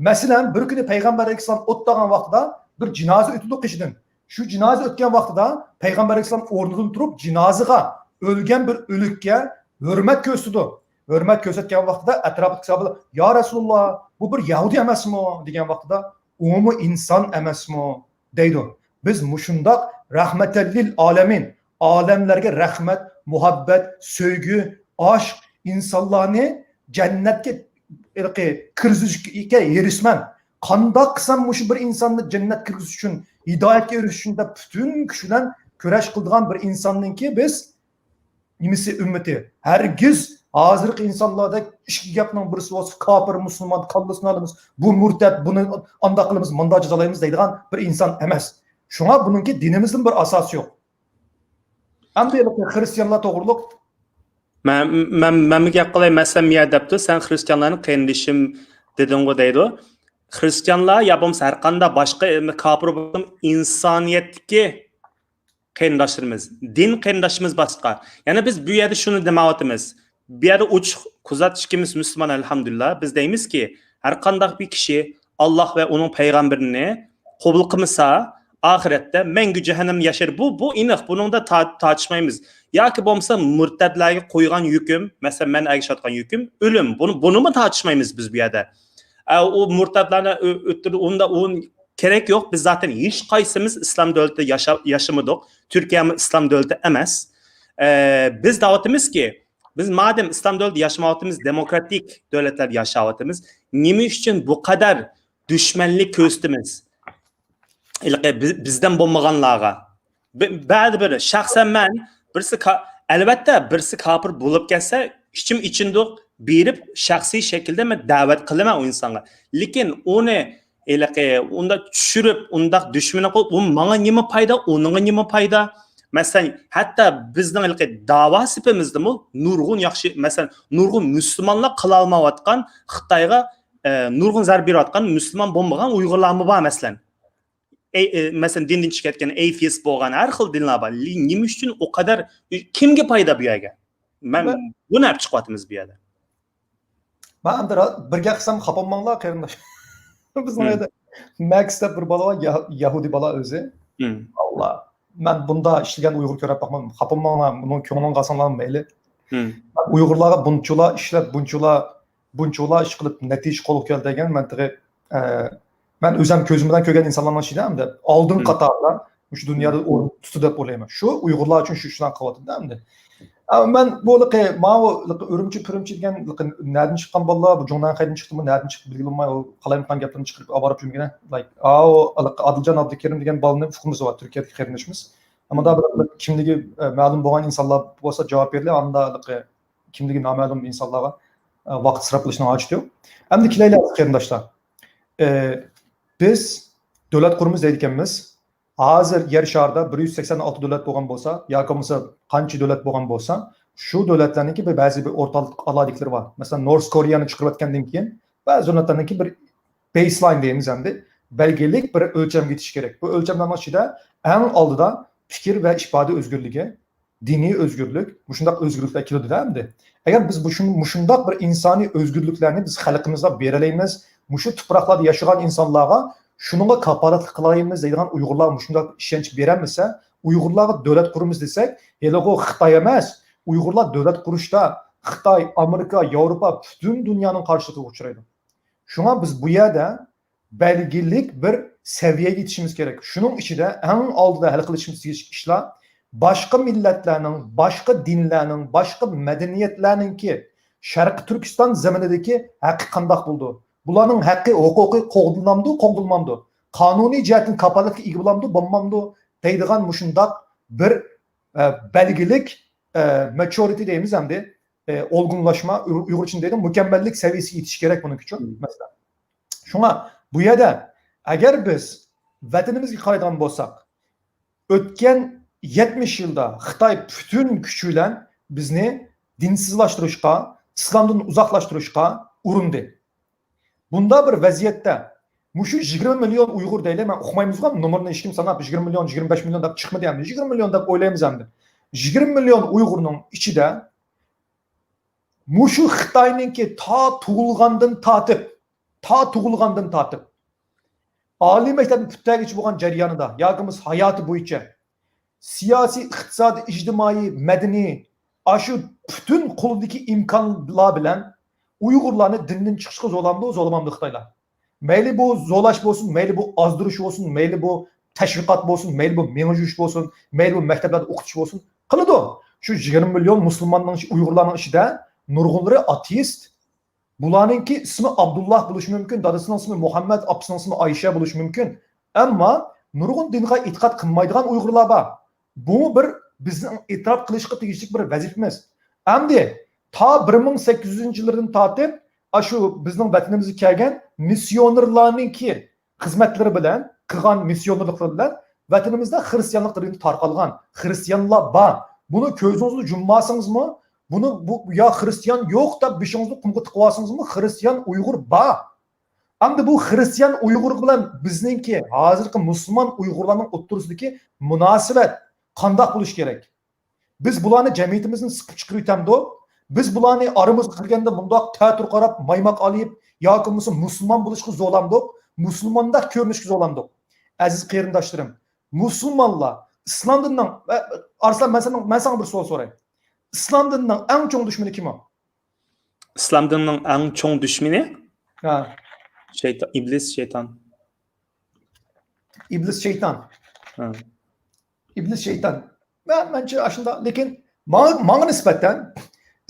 مەسىلەن، بىر كۈنى پەيغەمبەر ئەلەيھىسسالام ئوت تاغان ۋاقتىدا بىر جىنازا ئۆتىدۇ قېشىدىن. شۇ جىنازا ئۆتكەن ۋاقتىدا پەيغەمبەر ئەلەيھىسسالام ئورنىدىن تۇرۇپ، جىنازىغا، ئۆلگەن بىر ئۆلۈككە ھۆرمەت كۆرسىتىدۇ. ھۆرمەت كۆرسەتكەن ۋاقتىدا ئەتراپتىكى ساھابىلەر، «يا رەسۇلاللا، بۇ بىر يەھۇدىي ئەمەسمۇ؟» دېگەن ۋاقتىدا، «ئۇمۇ ئىنسان ئەمەسمۇ؟» دەيدۇ. بىز مۇشۇنداق رەھمەتەللىل ئالەمىن، ئالەملەرگە رەھمەت، مۇھەببەت، سۆيگۈ، ئاشىق ئىنسانلارنى جەننەتكە ھېلىقى كىرگۈزۈشكە ھېرىسمەن. قانداق قىلسام مۇشۇ بىر ئىنساننى جەننەتكە كىرگۈزۈش ئۈچۈن، ھىدايەتكە ئېرىشىش ئۈچۈن دەپ پۈتۈن كۈچ بىلەن كۈرەش قىلىدىغان بىر ئىنساننىڭكى بىز نېمىسى ئۈممىتى؟ ھەرگىز ھازىرقى ئىنسانلاردەك ئىككى گەپنىڭ بىرسى بولسا كاپىر، مۇسۇلمان، كاللىسىنى ئالىمىز، بۇ مۇرتەت، بۇنى ئانداق قىلىمىز، مۇنداق جازالايمىز دەيدىغان بىر ئىنسان ئەمەس. شۇڭا بۇنىڭكى دىنىمىزدىن بىر ئاساسى يوق. ئەمدى خرىستىيانلار توغرۇلۇق. مەن مەن مەنمۇ گەپ قىلاي، مەسىلەن، مۇ يەردە دەپتۇ، سەن خرىستىيانلارنى قېرىندىشىم دېدىڭغۇ دەيدۇ. خرىستىيانلار يا بولمىسا ھەر قانداق باشقا كاپىر بولسۇن، ئىنسانىيەتتىكى قېرىنداشلىرىمىز، دىن قېرىنداشىمىز باشقا. يەنى بىز بۇ يەردە شۇنى دېمەيۋاتىمىز. بۇ يەردە ئوچۇق كۆزەتىش ئىككىمىز مۇسۇلمان، ئەلھەمدۇلىللا. بىز دەيمىزكى، ھەر قانداق بىر كىشى ئاللاھ ۋە ئۇنىڭ پەيغەمبىرىنى قوبۇل قىلمىسا، ئاخىرەتتە مەڭگۈ جەھەننەمدە ياشايدۇ. بۇ، بۇ ئېنىق، بۇنىڭدا تا-، تارتىشمايمىز. ياكى بولمىسا مۇرتەدلەرگە قويغان ھۆكۈم، مەسىلەن، مەن ئەگىشىۋاتقان ھۆكۈم ئۆلۈم. بۇنى، بۇنىمۇ تارتىشمايمىز بىز بۇ يەردە. ئە، ئۇ مۇرتەدلارنى ئۆ-، ئۆلتۈردى، ئۇندا، ئۇ كېرەك يوق. بىز زاتەن ھېچ قايسىمىز ئىسلام دۆلىتىدە ياشا-، ياشىمىدۇق. تۈركىيەمۇ ئىسلام دۆلىتى ئەمەس. ئە، بىز دەۋاتىمىزكى، بىز مادەم ئىسلام دۆلىتىدە ياشىمايۋاتىمىز، دېموكراتىك دۆلەتلەردە ياشاۋاتىمىز، نېمە ئۈچۈن بۇ قەدەر دۈشمەنلىك كۆرسىتىمىز؟ ھېلىقى بىز-، بىزدىن بولمىغانلارغا. بە-، بەزى بىر، شەخسەن مەن، بىرسى کا-، ئەلۋەتتە، بىرسى كاپىر بولۇپ كەتسە، ئىچىم ئېچىندۇق، بېرىپ شەخسىي شەكىلدە مەن دەۋەت قىلىمەن ئۇ ئىنسانغا. لېكىن ئۇنى ھېلىقى ئۇنداق چۈشۈرۈپ، ئۇنداق دۈشمىنى قىلىپ، ئۇ ماڭا نېمە پايدا، ئۇنىڭغا نېمە پايدا؟ مەسىلەن، ھەتتا بىزنىڭ ھېلىقى داۋا سېپىمىزدىمۇ نۇرغۇن ياخشى، مەسىلەن، نۇرغۇن مۇسۇلمانلار قىلالمايۋاتقان خىتايغا، ئە، نۇرغۇن زەربە بېرىۋاتقان مۇسۇلمان بولمىغان ئۇيغۇرلارمۇ بار، مەسىلەن. ئەي، ئە، مەسىلەن، دىندىن چىقىپ كەتكەن، ئەيتېئىست بولغان، ھەر خىل دىنلار بار. لى-، نېمە ئۈچۈن ئۇ قەدەر، كىمگە پايدا بۇ يەرگە؟ مەن مەن بۇنى ئەپ چىقىۋاتىمىز بۇ يەردە. مەن ئەمدى را-، بىر گەپ قىلسام خاپا بولماڭلار، قېرىنداش. بىزنىڭ يەردە ماكس دەپ بىر بالا بار، يا-، يەھۇدىي بالا ئۆزى. ئاللا، مەن بۇندا ئىشلىگەن ئۇيغۇر كۆرۈپ باقمىدىم. خاپا بولماڭلار، بۇنىڭ كۆڭلىنى ئالساڭلار مەيلى. ئۇيغۇرلارغا بۇنچىلا ئىشلەپ، بۇنچىلا، بۇنچىلا ئىش قىلىپ نەتىجە قولغا كەلتۈرگەن، مەن تېخى، ئە، مەن ئۆزۈم كۆزۈم بىلەن كۆرگەن ئىنسانلارنىڭ ئىچىدە ئەمدى ئالدىن قاتاردا مۇشۇ دۇنيادا ئورۇن تۇتتى دەپ ئويلايمەن. شۇ ئۇيغۇرلار ئۈچۈن شۇ ئىشلارنى قىلىۋاتىدۇ ئەمدى. ئە، مەن بۇ لىقى، ماۋۇ لىقى ئۈرۈمچى، پۈرۈمچى دېگەن لىقى نەدىن چىققان بالىلار، بۇ جۇڭنەن قەيدىن چىقتىمۇ، نەدىن چىقتى بىلگىلى بولماي، ئۇ قالايمىقان گەپلەرنى چىقىرىپ ئاۋارە يۈرمىگىنە. Like، ئاۋۇ لىقى ئادىلجان ئابدۇكېرىم دېگەن بالىنى ئۇققۇمىز بار، تۈركىيەدىكى قېرىندىشىمىز. ئەمما دا بىر كىملىكى، ئە، مەلۇم بولغان ئىنسانلار بولسا جاۋاب بېرىلى، ئاندا لىقى كىملىكى نامەلۇم ئىنسانلارغا، ئە، ۋاقىت ئىسراپ قىلىشنىڭ ھاجىتى يوق. ئەمدى كېلەيلى، قېرىنداشلار. ئە، بىز دۆلەت قۇرىمىز دەيدىكەنمىز. ھازىر يەر شارىدا بىر يۈز سەكسەن ئالتە دۆلەت بولغان بولسا، ياكى بولمىسا قانچە دۆلەت بولغان بولسا، شۇ دۆلەتلەرنىڭكى بىر بەزى بىر ئورتاق ئالاھىدىلىكلىرى بار. مەسىلەن، نورس كورېيانى چىقىرىۋەتكەندىن كېيىن، بەزى دۆلەتلەرنىڭكى بىر بەيسلاين دەيمىز ئەمدى، بەلگىلىك بىر ئۆلچەمگە يېتىش كېرەك. بۇ ئۆلچەملەرنىڭ ئىچىدە ئەڭ ئالدىدا پىكىر ۋە ئىپادە ئۆزگۈرلۈكى، دىنىي ئۆزگۈرلۈك، مۇشۇنداق ئۆزگۈرلۈكلەر كېلىدۇ-دە ئەمدى. ئەگەر بىز بۇ شۇن-، مۇشۇنداق بىر ئىنسانىي ئۆزگۈرلۈكلەرنى بىز خەلقىمىزغا بېرەلەيمىز، مۇشۇ تۇپراقلاردا ياشىغان ئىنسانلارغا شۇنىڭغا كاپالەتلىك قىلالايمىز دەيدىغان ئۇيغۇرلارغا مۇشۇنداق ئىشەنچ بېرەلمىسە، ئۇيغۇرلارغا دۆلەت قۇرىمىز دېسەك، ھېلىغۇ خىتاي ئەمەس، ئۇيغۇرلار دۆلەت قۇرۇشتا خىتاي، ئامېرىكا، ياۋروپا، پۈتۈن دۇنيانىڭ قارشىلىقىغا ئۇچرايدۇ. شۇڭا بىز بۇ يەردە بەلگىلىك بىر سەۋىيەگە يېتىشىمىز كېرەك. شۇنىڭ ئىچىدە ئەڭ ئالدىدا ھەل قىلىشىمىز تېگىشلىك ئىشلار باشقا مىللەتلەرنىڭ، باشقا دىنلەرنىڭ، باشقا مەدەنىيەتلەرنىڭكى شەرقىي تۈركىستان زېمىنىدىكى ھەققى قانداق بولىدۇ؟ بۇلارنىڭ ھەققى، ھوقۇقى قوغدىلامدۇ، قوغدىلمامدۇ؟ قانۇنىي جەھەتتىن كاپالەتكە ئىگە بولامدۇ، بولمامدۇ؟ دەيدىغان مۇشۇنداق بىر، ئە، بەلگىلىك، ئە، مەچيۇرىتى دەيمىز ئەمدى، ئە، ئولگۇنلاشما، ئۇيغۇر-، ئۇيغۇرچە دەيدۇ، مۇكەممەللىك سەۋىيەسىگە يېتىش كېرەك بۇنىڭ ئۈچۈن، مەسىلەن. شۇڭا بۇ يەردە ئەگەر بىز ۋەتىنىمىزگە قارايدىغان بولساق، ئۆتكەن يەتمىش يىلدا خىتاي پۈتۈن كۈچى بىلەن بىزنى دىنسىزلاشتۇرۇشقا، ئىسلامدىن ئۇزاقلاشتۇرۇشقا ئۇرۇندى. بۇنداق بىر ۋەزىيەتتە مۇشۇ يىگىرمە مىليون ئۇيغۇر دەيلى، مەن ئۇقمايمىزغۇ، نومۇرنى ھېچكىم ساناپ، يىگىرمە مىليون، يىگىرمە بەش مىليون دەپ چىقمىدى ئەمدى. يىگىرمە مىليون دەپ ئويلايمىز ئەمدى. يىگىرمە مىليون ئۇيغۇرنىڭ ئىچىدە مۇشۇ خىتاينىڭكى تا تۇغۇلغاندىن تارتىپ، تا تۇغۇلغاندىن تارتىپ، ئالىي مەكتەپنى پۈتتۈرگۈچە بولغان جەريانىدا ياكى بولمىسا ھاياتى بويىچە سىياسىي، ئىقتىسادىي، ئىجتىمائىي، مەدەنىي، ئاشۇ پۈتۈن قولىدىكى ئىمكانلار بىلەن ئۇيغۇرلارنى دىندىن چىقىشقا زورلامدۇ، زورلىمامدۇ خىتايلار؟ مەيلى بۇ زورلاش بولسۇن، مەيلى بۇ ئازدۇرۇش بولسۇن، مەيلى بۇ تەشۋىقات بولسۇن، مەيلى بۇ مېڭە يۇيۇش بولسۇن، مەيلى بۇ مەكتەپلەردە ئوقۇتۇش بولسۇن، قىلىدۇ. شۇ يىگىرمە مىليون مۇسۇلماننىڭ، ئۇيغۇرلارنىڭ ئىچىدە نۇرغۇنلىرى ئاتېئىست. بۇلارنىڭكى ئىسمى ئابدۇللاھ بولۇشى مۇمكىن، دادىسىنىڭ ئىسمى مۇھەممەد، ئاپىسىنىڭ ئىسمى ئايشە بولۇشى مۇمكىن. ئەمما نۇرغۇن دىنغا ئېتىقاد قىلمايدىغان ئۇيغۇرلار بار. بۇمۇ بىر بىزنىڭ ئېتىراپ قىلىشقا تېگىشلىك بىر ۋەزىپىمىز. ئەمدى تا بىر مىڭ سەككىز يۈزىنچى يىللاردىن تارتىپ، ئاشۇ بىزنىڭ ۋەتىنىمىزگە كەلگەن مىسسىيونېرلارنىڭكى خىزمەتلىرى بىلەن، قىلغان مىسسىيونېرلىقلىرى بىلەن ۋەتىنىمىزدە خىرىستىيانلىق دىنى تارقالغان خىرىستىيانلار بار. بۇنى كۆزىڭىزنى يۇمماسىڭىزمۇ، بۇنى بۇ، يا خىرىستىيان يوق دەپ بېشىڭىزنى قۇمغا تىقىۋالسىڭىزمۇ، خىرىستىيان ئۇيغۇر بار. ئەمدى بۇ خىرىستىيان ئۇيغۇر بىلەن بىزنىڭكى ھازىرقى مۇسۇلمان ئۇيغۇرلارنىڭ ئوتتۇرىسىدىكى مۇناسىۋەت قانداق بولۇشى كېرەك؟ بىز بۇلارنى جەمئىيىتىمىزدىن سىقىپ چىقىرىۋېتەمدۇق؟ بىز بۇلارنى ئارىمىزغا كىرگەندە مۇنداق تەتۈر قاراپ، مايماق ئالىيىپ ياكى بولمىسا مۇسۇلمان بولۇشقا زورلامدۇق؟ مۇسۇلماندەك كۆرۈنۈشكە زورلامدۇق؟ ئەزىز قېرىنداشلىرىم، مۇسۇلمانلار ئىسلام دىنىنىڭ، ئە، ئارسلان، مەن سېنىڭ، مەن ساڭا بىر سوئال سوراي. ئىسلام دىنىنىڭ ئەڭ چوڭ دۈشمىنى كىم ئۇ؟ ئىسلام دىنىنىڭ ئەڭ چوڭ دۈشمىنى؟ ھە. شەيتان، ئىبلىس شەيتان. ئىبلىس شەيتان. ھە. ئىبلىس شەيتان. مەن، مەنچە ئاشۇنداق، لېكىن ماڭا، ماڭا نىسبەتەن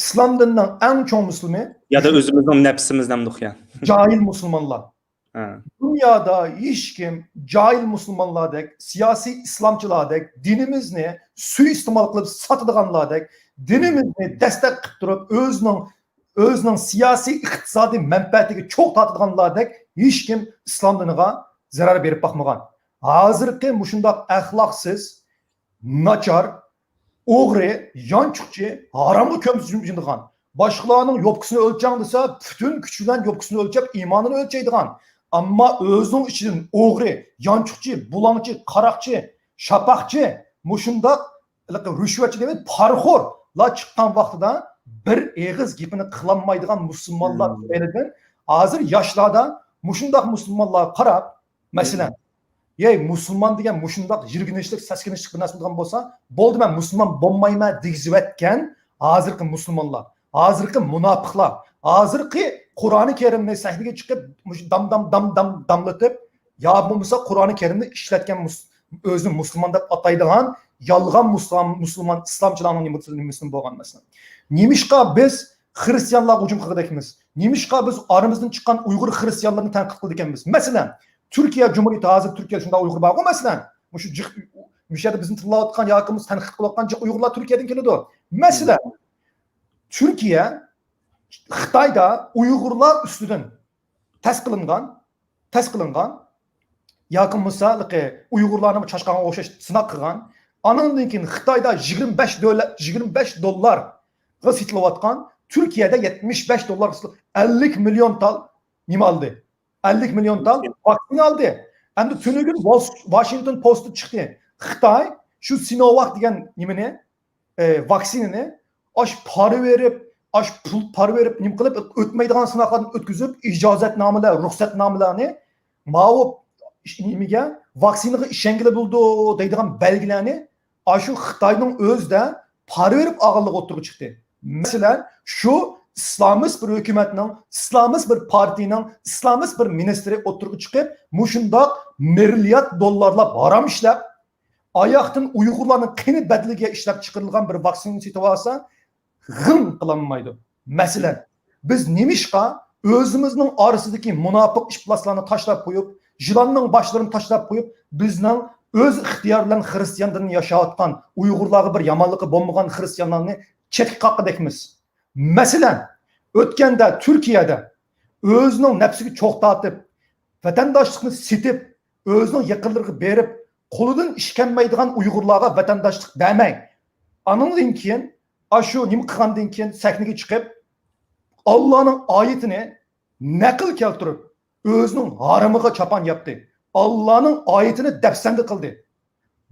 ئىسلام دىنىنىڭ ئەڭ چوڭ مۇسلىمى. يا دا ئۆزىمىزنىڭ نەپسىمىز دەمدۇق يا. جاھىل مۇسۇلمانلار. ھە. دۇنيادا ھېچكىم جاھىل مۇسۇلمانلاردەك، سىياسىي ئىسلامچىلاردەك، دىنىمىزنى سۇيىئىستېمال قىلىپ ساتىدىغانلاردەك، دىنىمىزنى دەستەك قىلىپ تۇرۇپ، ئۆزىنىڭ، ئۆزىنىڭ سىياسىي، ئىقتىسادىي مەنپەئەتىگە چوغ تارتىدىغانلاردەك ھېچكىم ئىسلام دىنىغا زەرەر بېرىپ باقمىغان. ھازىرقى مۇشۇنداق ئەخلاقسىز، ناچار، ئوغرى، يانچۇقچى، ھارامغا كۆمسە جىمجىمدىغان. باشقىلارنىڭ يوپكىسىنى ئۆلچەڭ دېسە، پۈتۈن كۈچى بىلەن يوپكىسىنى ئۆلچەپ، ئىمانىنى ئۆلچەيدىغان. ئەمما ئۆزىنىڭ ئىچىدىن ئوغرى، يانچۇقچى، بۇلاڭچى، قاراقچى، شاپاقچى، مۇشۇنداق رىشۋەتچى دېمەي، پارىخورلار چىققان ۋاقتىدا بىر ئېغىز گېپىنى قىلالمايدىغان مۇسۇلمانلار تۈپەيلىدىن ھازىر ياشلاردا مۇشۇنداق مۇسۇلمانلارغا قاراپ، مەسىلەن، يەي، مۇسۇلمان دېگەن مۇشۇنداق يىرگىنچلىك، سەسكىنىشلىك بىر نەرسە بولىدىغان بولسا، بولدى، مەن مۇسۇلمان بولمايمەن دېگۈزۈۋەتكەن ھازىرقى مۇسۇلمانلار، ھازىرقى مۇناپىقلار، ھازىرقى قۇرئانى كەرىمنى سەھنىگە چىقىپ، مۇشۇ دام، دام، دام، دام، داملىتىپ، يا بولمىسا قۇرئانى كەرىمنى ئىشلەتكەن مۇس-، ئۆزىنى مۇسۇلمان دەپ ئاتايدىغان يالغان مۇسۇلمان، مۇسۇلمان ئىسلامچىلارنىڭ نېمىسى، نېمىسى بولغان مەسىلەن. نېمىشقا بىز خىرىستىيانلارغا ھۇجۇم قىلغۇدەكمىز؟ نېمىشقا بىز ئارىمىزدىن چىققان ئۇيغۇر خىرىستىيانلىرىنى تەنقىد قىلىدىكەنمىز؟ مەسىلەن، تۈركىيە جۇمھۇرىيىتى، ھازىر تۈركىيەدە شۇنداق ئۇيغۇر بارغۇ، مەسىلەن، مۇشۇ جىق، مۇشۇ يەردە بىزنى تىللاۋاتقان ياكى بىز تەنقىد قىلىۋاتقان جىق ئۇيغۇرلار تۈركىيەدىن كېلىدۇ. مەسىلەن، تۈركىيە خىتايدا ئۇيغۇرلار ئۈستىدىن تەس قىلىنغان، تەس قىلىنغان ياكى بولمىسا ئۇيغۇرلارنى چاشقانغا ئوخشاش سىناق قىلغان. ئانىڭدىن كېيىن خىتايدا يىگىرمە بەش دۆلەت، يىگىرمە بەش دوللارغا سېتىلىۋاتقان، تۈركىيەدە يەتمىش بەش دوللارغا سېتىلىپ، ئەللىك مىليون تال نېمە ئالدى؟ ئەللىك مىليون تال ۋاكسىنا ئالدى. ئەمدى تۈنۈگۈن ۋاشىنگتون پوستى چىقتى. خىتاي شۇ سىنوۋاك دېگەن نېمىنى، ئى، ۋاكسىنىنى ئاش پارا بېرىپ، ئاش پۇل پارا بېرىپ، نېمە قىلىپ، ئۆتمەيدىغان سىناقلاردىن ئۆتكۈزۈپ، ئىجازەتنامىلەر، رۇخسەتنامىلەرنى، ماۋۇ نېمىگە، ۋاكسىنىغا ئىشەنگىلى بولىدۇ دەيدىغان بەلگىلەرنى ئاشۇ خىتاينىڭ ئۆزىدە پارا بېرىپ ئالغانلىقى ئوتتۇرىغا چىقتى. مەسىلەن، شۇ ئىسلامىست بىر ھۆكۈمەتنىڭ، ئىسلامىست بىر پارتىيىنىڭ، ئىسلامىست بىر مىنىستىرى ئوتتۇرىغا چىقىپ، مۇشۇنداق مىليارد دوللارلاپ ھارام ئىشلەپ، ئاياقتىن ئۇيغۇرلارنىڭ قېنى بەدىلىگە ئىشلەپ چىقىرىلغان بىر ۋاكسىنا سېتىۋالسا، غىڭ قىلالمايدۇ. مەسىلەن، بىز نېمىشقا ئۆزىمىزنىڭ ئارىسىدىكى مۇناپىق ئىپلاسلارنى تاشلاپ قويۇپ، يىلاننىڭ باشلىرىنى تاشلاپ قويۇپ، بىزنىڭ ئۆز ئىختىيارى بىلەن خىرىستىيان دىنىنى ياشاۋاتقان، ئۇيغۇرلارغا بىر يامانلىقى بولمىغان خىرىستىيانلارنى چەتكە قاققۇدەكمىز؟ مەسىلەن، ئۆتكەندە تۈركىيەدە ئۆزىنىڭ نەپسىگە چوغ تارتىپ، ۋەتەنداشلىقنى سېتىپ، ئۆزىنىڭ يېقىنلىرىغا بېرىپ، قولىدىن ئىش كەلمەيدىغان ئۇيغۇرلارغا ۋەتەنداشلىق بەرمەي، ئانىڭدىن كېيىن، ئاشۇ نېمە قىلغاندىن كېيىن سەھنىگە چىقىپ، ئاللانىڭ ئايىتىنى نەقىل كەلتۈرۈپ، ئۆزىنىڭ ھارىمىغا چاپان ياپتى. ئاللانىڭ ئايىتىنى دەپسەندە قىلدى.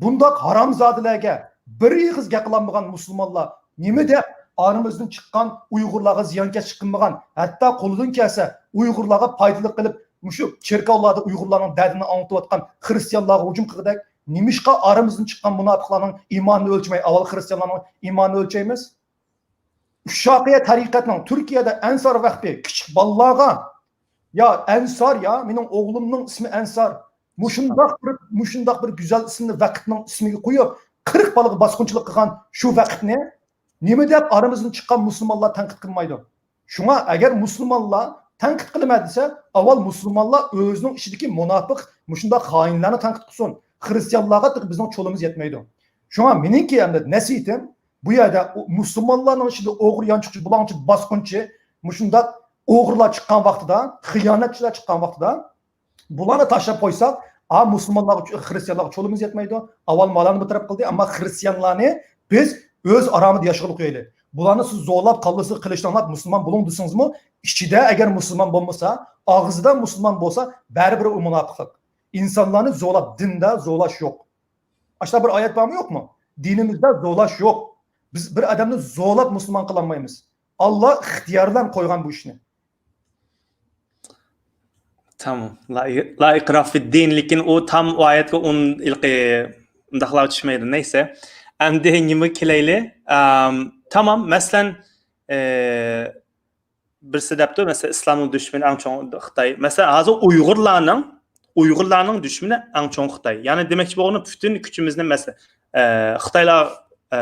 بۇنداق ھارامزادىلەرگە بىر ئېغىز گەپ قىلالمىغان مۇسۇلمانلار نېمە دەپ ئارىمىزدىن چىققان ئۇيغۇرلارغا زىيانكەشلىك قىلمىغان، ھەتتا قولىدىن كەلسە ئۇيغۇرلارغا پايدىلىق قىلىپ، مۇشۇ چېركاۋلاردا ئۇيغۇرلارنىڭ دەردىنى ئاڭلىتىۋاتقان خىرىستىيانلارغا ھۇجۇم قىلغۇدەك، نېمىشقا ئارىمىزدىن چىققان مۇناپىقلارنىڭ ئىمانىنى ئۆلچىمەي، ئاۋۋال خىرىستىيانلارنىڭ ئىمانىنى ئۆلچەيمىز؟ ئۇششاقىيە تەرىقەتنىڭ تۈركىيەدە ئەنسار ۋەقپى كىچىك بالىلارغا، يا ئەنسار، يا مېنىڭ ئوغلۇمنىڭ ئىسمى ئەنسار. مۇشۇنداق بىر، مۇشۇنداق بىر گۈزەل ئىسىمنى ۋەقىپنىڭ ئىسمىگە قويۇپ، قىرىق بالىغا باسقۇنچىلىق قىلغان شۇ ۋەقىپنى نېمە دەپ ئارىمىزدىن چىققان مۇسۇلمانلار تەنقىد قىلمايدۇ؟ شۇڭا ئەگەر مۇسۇلمانلار تەنقىد قىلىمەن دېسە، ئاۋۋال مۇسۇلمانلار ئۆزىنىڭ ئىچىدىكى مۇناپىق، مۇشۇنداق خائىنلارنى تەنقىد قىلسۇن. خىرىستىيانلارغا تېخى بىزنىڭ چولىمىز يەتمەيدۇ. شۇڭا مېنىڭكى ئەمدى نەسىھىتىم، بۇ يەردە ئۇ مۇسۇلمانلارنىڭ ئىچىدە ئوغرى، يانچۇقچى، بۇلاڭچى، باسقۇنچى، مۇشۇنداق ئوغرىلار چىققان ۋاقتىدا، خىيانەتچىلەر چىققان ۋاقتىدا، بۇلارنى تاشلاپ قويساق، ئا، مۇسۇلمانلارغا، خىرىستىيانلارغا چولىمىز يەتمەيدۇ. ئاۋۋال مالارنى بىر تەرەپ قىلدى، ئەمما خىرىستىيانلارنى بىز ئۆز ئارامىدا ياشىغىلى قويايلى. بۇلارنى سىز زورلاپ، كاللىسىغا قىلىچ تاڭلاپ مۇسۇلمان بولۇڭ دېسىڭىزمۇ، ئىچىدە ئەگەر مۇسۇلمان بولمىسا، ئاغزىدا مۇسۇلمان بولسا، بەرىبىر ئۇ مۇناپىقلىق. ئىنسانلارنى زورلاپ دىندا زورلاش يوق. ئاشۇنداق بىر ئايەت بارمۇ، يوقمۇ؟ دىنىمىزدا زورلاش يوق. بىز بىر ئادەمنى زورلاپ مۇسۇلمان قىلالمايمىز. ئاللا ئىختىيارلان قويغان بۇ ئىشنى. تامام. لا، لا ئىكراھ فىددىن، لېكىن ئۇ تام ئۇ ئايەتكە ئۇن-، ھېلىقى ئۇنداقلار چۈشمەيدۇ. نەيسە. ئەمدى نېمە كېلەيلى؟ ئام، تامام، مەسىلەن، ئە، بىرسى دەپتۇ، مەسىلەن، ئىسلامنىڭ دۈشمىنى ئەڭ چوڭ خىتاي. مەسىلەن، ھازىر ئۇيغۇرلارنىڭ، ئۇيغۇرلارنىڭ دۈشمىنى ئەڭ چوڭ خىتاي. يەنى دېمەكچى بولغىنىم، پۈتۈن كۈچىمىزنى مەسىلەن، ئە، خىتايلار، ئە،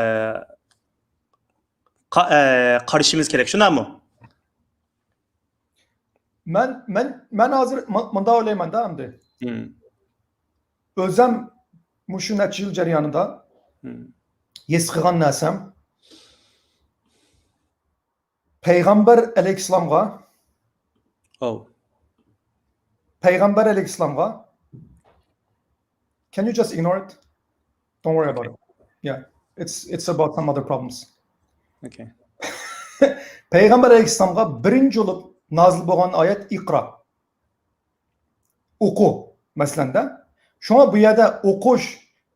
قا-، ئە، قارىشىمىز كېرەك، شۇنداقمۇ؟ مەن، مەن، مەن ھازىر مۇ-، مۇنداق ئويلايمەن-دە ئەمدى. مم. ئۆزەم مۇشۇ نەچچە يىل جەريانىدا مم. ھېس قىلغان نەرسەم، پەيغەمبەر ئەلەيھىسسالامغا، ئاۋ. پەيغەمبەر ئەلەيھىسسالامغا، can you just ignore it? Don't worry about it. Yeah, it's, it's about some other problems. ئوكەي. پەيغەمبەر ئەلەيھىسسالامغا بىرىنچى بولۇپ نازىل بولغان ئايەت ئىقرا. ئوقۇ، مەسىلەن-دە. شۇڭا بۇ يەردە ئوقۇش،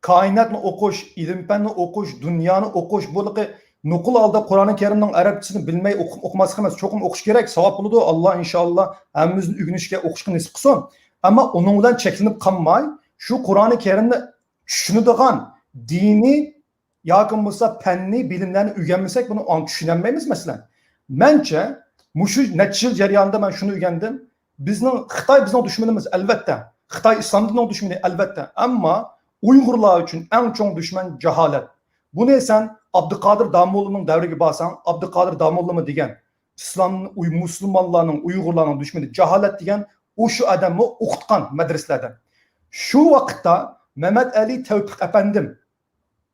كائىناتنى ئوقۇش، ئىلىم-پەننى ئوقۇش، دۇنيانى ئوقۇش، بۇلىقى نوقۇل ھالدا قۇرئانى كەرىمنىڭ ئەرەبچىسىنى بىلمەي ئوقۇ-، ئوقۇماسلىق ئەمەس. چوقۇم ئوقۇش كېرەك، ساۋاب بولىدۇ. ئاللا ئىنشائاللا ھەممىمىزنى ئۆگىنىشكە، ئوقۇشقا نېسىپ قىلسۇن. ئەمما ئۇنىڭ بىلەن چەكلىنىپ قالماي، شۇ قۇرئانى كەرىمنى چۈشىنىدىغان دىنىي ياكى بولمىسا پەننىي بىلىملەرنى ئۆگەنمىسەك، بۇنى ئاڭ-، چۈشىنەلمەيمىز، مەسىلەن. مەنچە، مۇشۇ نەچچە يىل جەريانىدا مەن شۇنى ئۆگەندىم. بىزنىڭ، خىتاي بىزنىڭ دۈشمىنىمىز، ئەلۋەتتە. خىتاي ئىسلام دىنىنىڭ دۈشمىنى، ئەلۋەتتە. ئەمما ئۇيغۇرلار ئۈچۈن ئەڭ چوڭ دۈشمەن جاھالەت. بۇنى سەن ئابدۇقادىر داموللىنىڭ دەۋرىگە بارساڭ، ئابدۇقادىر داموللىمۇ دېگەن، ئىسلام، ئۇي-، مۇسۇلمانلارنىڭ، ئۇيغۇرلارنىڭ دۈشمىنى جاھالەت دېگەن، ئۇ شۇ ئادەممۇ ئوقۇتقان مەدرىسىلەردە. شۇ ۋاقىتتا مەمەت ئەلى تەۋپىق ئەپەندىم،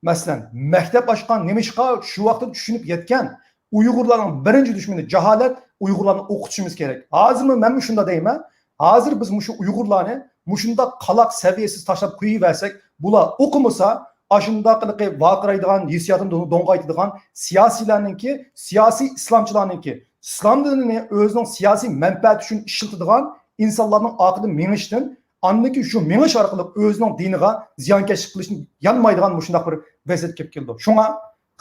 مەسىلەن، مەكتەپ ئاچقان، نېمىشقا شۇ ۋاقىتتا چۈشىنىپ يەتكەن، ئۇيغۇرلارنىڭ بىرىنچى دۈشمىنى جاھالەت، ئۇيغۇرلارنى ئوقۇتۇشىمىز كېرەك. ھازىرمۇ مەنمۇ شۇنداق دەيمەن. ھازىر بىز مۇشۇ ئۇيغۇرلارنى مۇشۇنداق قالاق سەۋىيەسىز تاشلاپ قويۇۋەرسەك، بۇلار ئوقۇمىسا، ئاشۇنداق ۋارقىرايدىغان، ھېسسىياتىنى دو-، دوڭغايتىدىغان سىياسىيلارنىڭكى، سىياسىي ئىسلامچىلارنىڭكى، ئىسلام دىنىنى ئۆزىنىڭ سىياسىي مەنپەئەتى ئۈچۈن ئىشلىتىدىغان ئىنسانلارنىڭ ئارقىدىن مېڭىشتىن، ئاندىن كېيىن شۇ مېڭىش ئارقىلىق ئۆزىنىڭ دىنىغا زىيانكەشلىك قىلىشتىن يانمايدىغان مۇشۇنداق بىر ۋەزىيەت كېلىپ كېلىدۇ. شۇڭا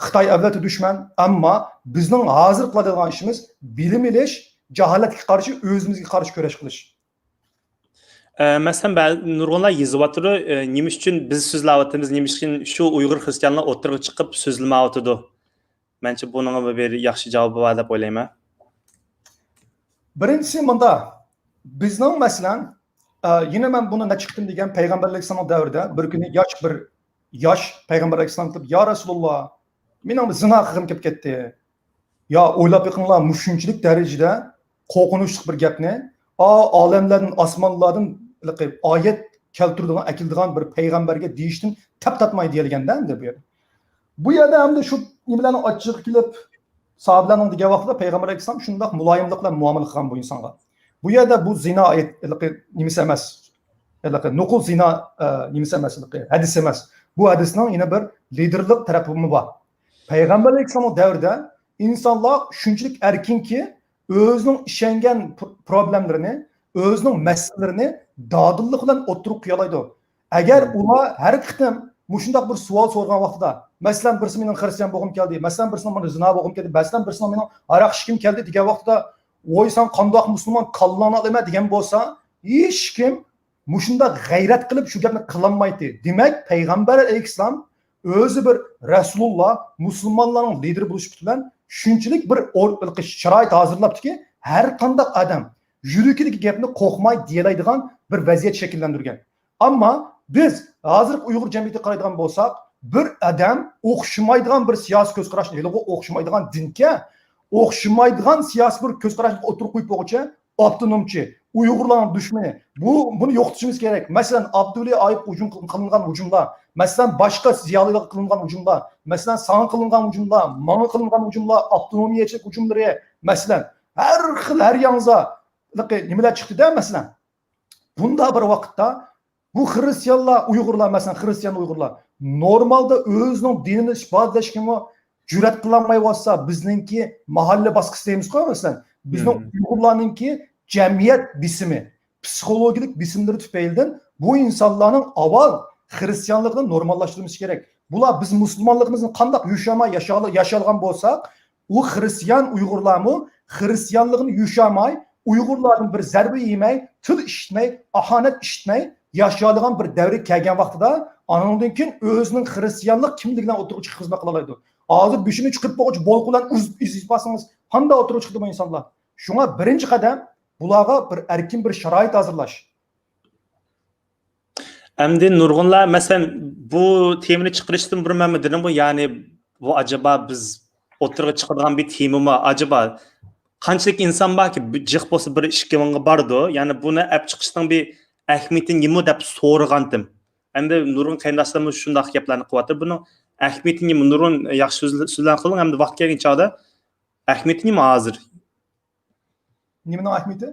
خىتاي ئەلۋەتتە دۈشمەن، ئەمما بىزنىڭ ھازىر قىلىدىغان ئىشىمىز بىلىم ئېلىش، جاھالەتكە قارشى، ئۆزىمىزگە قارشى كۈرەش قىلىش. ئە، مەسىلەن، بەزى نۇرغۇنلار يېزىۋاتىدۇ، ئە، نېمە ئۈچۈن بىز سۆزلەۋاتىمىز، نېمە ئۈچۈن شۇ ئۇيغۇر خرىستىيانلار ئوتتۇرىغا چىقىپ سۆزلىمەيۋاتىدۇ؟ مەنچە بۇنىڭغا بىر ياخشى جاۋابى بار دەپ ئويلايمەن. بىرىنچىسى مۇندا، بىزنىڭ مەسىلەن، ئە، يەنە مەن بۇنى نەچچە قېتىم دېگەن، پەيغەمبەر ئەلەيھىسسالامنىڭ دەۋرىدە بىر كۈنى ياش بىر، ياش پەيغەمبەر ئەلەيھىسسالام كېلىپ، يا رەسۇلۇللا، مېنىڭ بىر زىنا قىلغۇم كېلىپ كەتتى. يا، ئويلاپ بېقىڭلار، مۇشۇنچىلىك دەرىجىدە قورقۇنچلۇق بىر گەپنى، ئا، ئالەملەردىن، ئاسمانلاردىن ھېلىقى ئايەت كەلتۈرىدىغان، ئەكېلىدىغان بىر پەيغەمبەرگە دېيىشتىن تەپ تارتماي دېيەلگەندە ئەمدى بۇ يەردە. بۇ يەردە ئەمدى شۇ نېمىلەرنىڭ ئاچچىقى كېلىپ، ساھابىلەرنىڭ دېگەن ۋاقتىدا پەيغەمبەر ئەلەيھىسسالام شۇنداق مۇلايىملىق بىلەن مۇئامىلە قىلغان بۇ ئىنسانغا. بۇ يەردە بۇ زىنا ئايەت، ھېلىقى نېمىسى ئەمەس. ھېلىقى نوقۇل زىنا، ئە، نېمىسى ئەمەس، ھېلىقى ھەدىس ئەمەس. بۇ ھەدىسنىڭ يەنە بىر لىدېرلىق تەرىپىمۇ بار. پەيغەمبەر ئەلەيھىسسالامنىڭ دەۋرىدە ئىنسانلار شۇنچىلىك ئەركىنكى، ئۆزىنىڭ ئىشەنگەن پر-، پروبلېمىلىرىنى، ئۆزىنىڭ مەسىلىلىرىنى دادىللىق بىلەن ئوتتۇرىغا قويالايدۇ. ئەگەر ئۇلار ھەر قېتىم مۇشۇنداق بىر سوئال سورىغان ۋاقتىدا، مەسىلەن، بىرسى مېنىڭ خرىستىيان بولغۇم كەلدى، مەسىلەن، بىرسىنىڭ مېنىڭ زىنا بولغۇم كەلدى، مەسىلەن، بىرسىنىڭ مېنىڭ ھاراق ئىچكۈم كەلدى دېگەن ۋاقتىدا، ۋوي، سەن قانداق مۇسۇلمان، كاللاڭنى ئالىمەن دېگەن بولسا، ھېچكىم مۇشۇنداق غەيرەت قىلىپ شۇ گەپنى قىلالمايتتى. دېمەك، پەيغەمبەر ئەلەيھىسسالام ئۆزى بىر رەسۇلۇللا، مۇسۇلمانلارنىڭ لىدېرى بولۇش سۈپىتى بىلەن شۇنچىلىك بىر ئور-، شارائىت ھازىرلاپتىكى، ھەر قانداق ئادەم يۈرىكىدىكى گەپنى قورقماي دېيەلەيدىغان بىر ۋەزىيەت شەكىللەندۈرگەن. ئەمما بىز ھازىرقى ئۇيغۇر جەمئىيىتىگە قارايدىغان بولساق، بىر ئادەم ئوخشىمايدىغان بىر سىياسىي كۆز قاراشنى، ھېلىغۇ ئوخشىمايدىغان دىنكە، ئوخشىمايدىغان سىياسىي بىر كۆز قاراشنى ئوتتۇرىغا قويۇپ بولغۇچە، ئاپتونومچى، ئۇيغۇرلارنىڭ دۈشمىنى، بۇ، بۇنى يوقىتىشىمىز كېرەك. مەسىلەن، ئابدۇلى ئايۇپ ھۇجۇم قىل-، قىلىنغان ھۇجۇملار، مەسىلەن، باشقا زىيالىيلارغا قىلىنغان ھۇجۇملار، مەسىلەن، ساڭا قىلىنغان ھۇجۇملار، ماڭا قىلىنغان ھۇجۇملار، ئاپتونومىيەچىلىك ھۇجۇملىرى، مەسىلەن، ھەر خىل، ھەر ياڭزا نېمىلەر چىقتىدە، مەسىلەن. بۇنداق بىر ۋاقىتتا بۇ خرىستىيانلار، ئۇيغۇرلار، مەسىلەن، خرىستىيان ئۇيغۇرلار نورمالدا ئۆزىنىڭ دىنىنى ئىپادىلەشكىمۇ جۈرئەت قىلالمايۋاتسا، بىزنىڭكى ماھاللە باسقۇچ دەيمىزغۇ، مەسىلەن، بىزنىڭ مم. ئۇيغۇرلارنىڭكى جەمئىيەت بېسىمى، پسىخولوگىيەلىك بېسىملىرى تۈپەيلىدىن بۇ ئىنسانلارنىڭ ئاۋۋال خرىستىيانلىقىنى نورماللاشتۇرمىشى كېرەك. بۇلار بىز مۇسۇلمانلىقىمىزنى قانداق يۇشاماي ياشا-، ياشالغان بولساق، ئۇ خرىستىيان ئۇيغۇرلارمۇ خرىستىيانلىقىنى يۇشاماي، ئۇيغۇرلاردىن بىر زەربە يېمەي، تىل ئىشىتمەي، ئاھانەت ئىشىتمەي ياشايدىغان بىر دەۋرگە كەلگەن ۋاقتىدا، ئانىڭدىن كېيىن ئۆزىنىڭ خرىستىيانلىق كىملىكىنى ئوتتۇرىغا چىقىپ خىزمەت قىلالايدۇ. ھازىر بېشىنى چىقىرىپ بولغۇچە بولقا بىلەن ئۈز-، ئېزىپ بارسىڭىز، قانداق ئوتتۇرىغا چىقىدۇ بۇ ئىنسانلار؟ شۇڭا بىرىنچى قەدەم بۇلارغا بىر ئەركىن بىر شارائىت ھازىرلاش. ئەمدى نۇرغۇنلار، مەسىلەن، بۇ تېمىنى چىقىرىشتىن بۇرۇن مەنمۇ دېدىمغۇ، يەنى بۇ ئاجابا بىز ئوتتۇرىغا چىقىدىغان بىر تېمىمۇ ئاجابا؟ قانچىلىك ئىنسان باركى، بىر جىق بولسا بىر ئىككى مىڭغا بارىدۇ. يەنى بۇنى ئەپ چىقىشنىڭ بىر ئەھمىيىتى نېمە دەپ سورىغانتىم. ئەمدى نۇرغۇن قېرىنداشلارمۇ شۇنداق گەپلەرنى قىلىۋاتىدۇ. بۇنىڭ ئەھمىيىتى نېمە؟ نۇرغۇن ياخشى سۆز-، سۆزلەرنى قىلدىڭ. ئەمدى ۋاقىت كەلگەن چاغدا ئەھمىيىتى نېمە ھازىر؟ نېمىنىڭ ئەھمىيىتى؟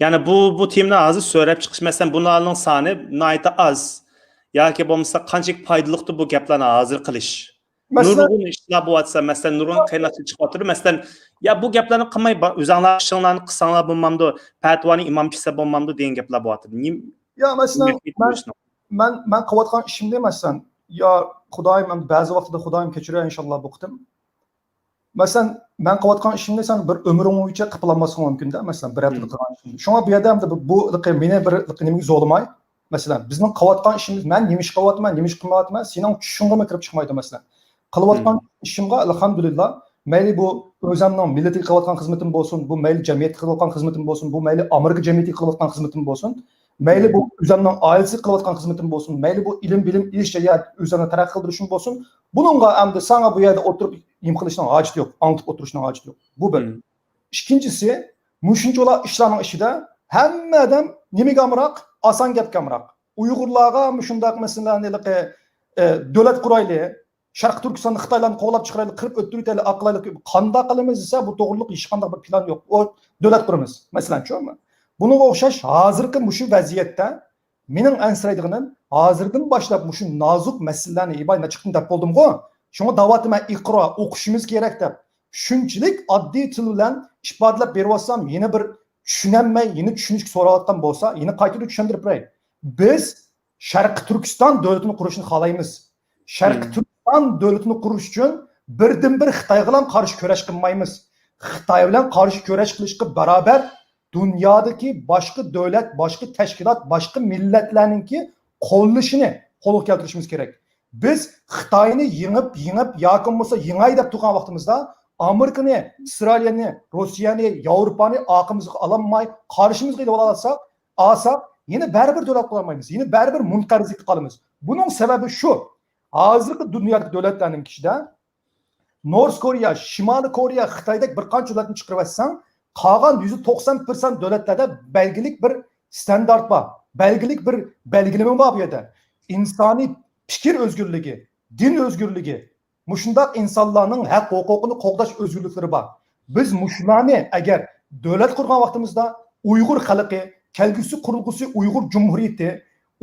يەنى بۇ، بۇ تېمىنى ھازىر سۆرەپ چىقىش، مەسىلەن، بۇلارنىڭ سانى ناھايىتى ئاز. ياكى بولمىسا قانچىلىك پايدىلىقتۇ بۇ گەپلەرنى ھازىر قىلىش؟ مەسىلەن، نۇرغۇن ئىشلار بولۇۋاتسا، مەسىلەن، نۇرغۇن قېرىنداشلار چىقىۋاتىدۇ. مەسىلەن، يا بۇ گەپلەرنى قىلماي، با-، ئۆزۈڭلار ئىشىڭلارنى قىلساڭلار بولمامدۇ، پەتىۋانى ئىمام كىشىسە بولمامدۇ دېگەن گەپلەر بولۇۋاتىدۇ. نېم-، يا، مەسىلەن، نېمە مەن، مەن، مەن قىلىۋاتقان ئىشىمنى، مەسىلەن، يا خۇدايىم، ئەمدى بەزى ۋاقتىدا خۇدايىم كەچۈرەر ئىنشاللا بۇ قېتىم. مەسىلەن، مەن قىلىۋاتقان ئىشىمنى سەن بىر ئۆمرۈڭ بويىچە قىلىپ بولماسلىقىڭ مۇمكىن-دە، مەسىلەن، بىر ھەپتىدە مم. قىلغان ئىشىمنى. شۇڭا بۇ يەردە ئەمدى بۇ، بۇ، مېنى بىر نېمىگە زورلىماي. مەسىلەن، بىزنىڭ قىلىۋاتقان ئىشىمىز، مەن نېمە ئىش قىلىۋاتىمەن، نېمە ئىش قىلمايۋاتىمەن، سېنىڭ چۈشۈڭگىمۇ كىرىپ چىقمايدۇ، مەسىلەن. قىلىۋاتقان مم. ئىشىمغا، ئەلھەمدۇلىللا، مەيلى بۇ ئۆزۈمنىڭ مىللىتىگە قىلىۋاتقان خىزمىتىم بولسۇن، بۇ مەيلى جەمئىيەتكە قىلىۋاتقان خىزمىتىم بولسۇن، بۇ مەيلى ئامېرىكا جەمئىيىتىگە قىلىۋاتقان خىزمىتىم بولسۇن، مەيلى بۇ ئۆزۈمنىڭ ئائىلىسىگە قىلىۋاتقان خىزمىتىم بولسۇن، مەيلى بۇ ئىلىم بىلىم ئېلىش جەريانى ئۆزۈمنى تەرەققىي قىلدۇرۇشۇم بولسۇن، بۇنىڭغا ئەمدى ساڭا بۇ يەردە ئولتۇرۇپ نېمە قىلىشنىڭ ھاجىتى يوق، ئاڭلىتىپ ئولتۇرۇشنىڭ ھاجىتى يوق. بۇ بىر. مم. ئىككىنچىسى، مۇشۇنچىلا ئىشلارنىڭ ئىچىدە ھەممە ئادەم نېمىگە ئامراق؟ ئاسان گەپكە ئامراق. ئۇيغۇرلارغا مۇشۇنداق مەسىلەن، ھېلىقى، ئە، دۆلەت قۇرايلى، شەرقىي تۈركىستاندا خىتايلارنى قوغلاپ چىقىرايلى، قىرىپ ئۆلتۈرۈۋېتەيلى، ئاقلايلى، قانداق قىلىمىز دېسە، بۇ توغرىلىق ھېچقانداق بىر پىلان يوق. ئۇ دۆلەت قۇرىمىز، مەسىلەن، چۈشەندىڭمۇ؟ بۇنىڭغا ئوخشاش ھازىرقى مۇشۇ ۋەزىيەتتە مېنىڭ ئەنسىرەيدىغىنىم، ھازىردىن باشلاپ مۇشۇ نازۇك مەسىلىلەرنى، ئىباي نەچچە قېتىم دەپ بولدۇمغۇ، شۇڭا داۋاتىمەن ئىقرا، ئوقۇشىمىز كېرەك دەپ. شۇنچىلىك ئاددىي تىل بىلەن ئىپادىلەپ بېرىۋاتسام، يەنە بىر چۈشىنەلمەي، يەنە چۈشىنىشكە سوراۋاتقان بولسا، يەنە قايتىدىن چۈشەندۈرۈپ بېرەي. بىز شەرقىي تۈركىستان دۆلىتىنى قۇرۇشنى خالايمىز. شەرقىي مم. تۈركىستان دۆلىتىنى قۇرۇش ئۈچۈن بىردىنبىر خىتايغىلا قارشى كۈرەش قىلمايمىز. خىتاي بىلەن قارشى كۈرەش قىلىشقا بارابەر دۇنيادىكى باشقا دۆلەت، باشقا تەشكىلات، باشقا مىللەتلەرنىڭكى قوللىشىنى قولغا كەلتۈرۈشىمىز كېرەك. بىز خىتاينى يېڭىپ، يېڭىپ ياكى بولمىسا يېڭەي دەپ تۇرغان ۋاقتىمىزدا، ئامېرىكىنى، ئىسرائىلنى، روسىيەنى، ياۋروپانى ئارقىمىزغا ئالالماي، قارشىمىزغا ئېلىۋالالىساق، ئالساق، يەنە بەرىبىر دۆلەت قۇرالمايمىز، يەنە بەرىبىر مۇنقەرزلىكتە قالىمىز. بۇنىڭ سەۋەبى شۇ، ھازىرقى دۇنيادىكى دۆلەتلەرنىڭ ئىچىدە نورس كورېيە، شىمالىي كورېيە، خىتايدەك بىر قانچە دۆلەتنى چىقىرىۋەتسەڭ، قالغان يۈزدە توقسان پىرسەنت دۆلەتلەردە بەلگىلىك بىر ستاندارت بار، بەلگىلىك بىر بەلگىلىمە بار بۇ يەردە. ئىنسانىي پىكىر ئۆزگىرلىكى، دىن ئۆزگىرلىكى، مۇشۇنداق ئىنسانلارنىڭ ھەق ھوقۇقىنى قوغداش ئۆزگىرلىكلىرى بار. بىز مۇشۇلارنى ئەگەر دۆلەت قۇرغان ۋاقتىمىزدا ئۇيغۇر خەلقى، كەلگۈسى قۇرۇلغۇسى ئۇيغۇر جۇمھۇرىيىتى،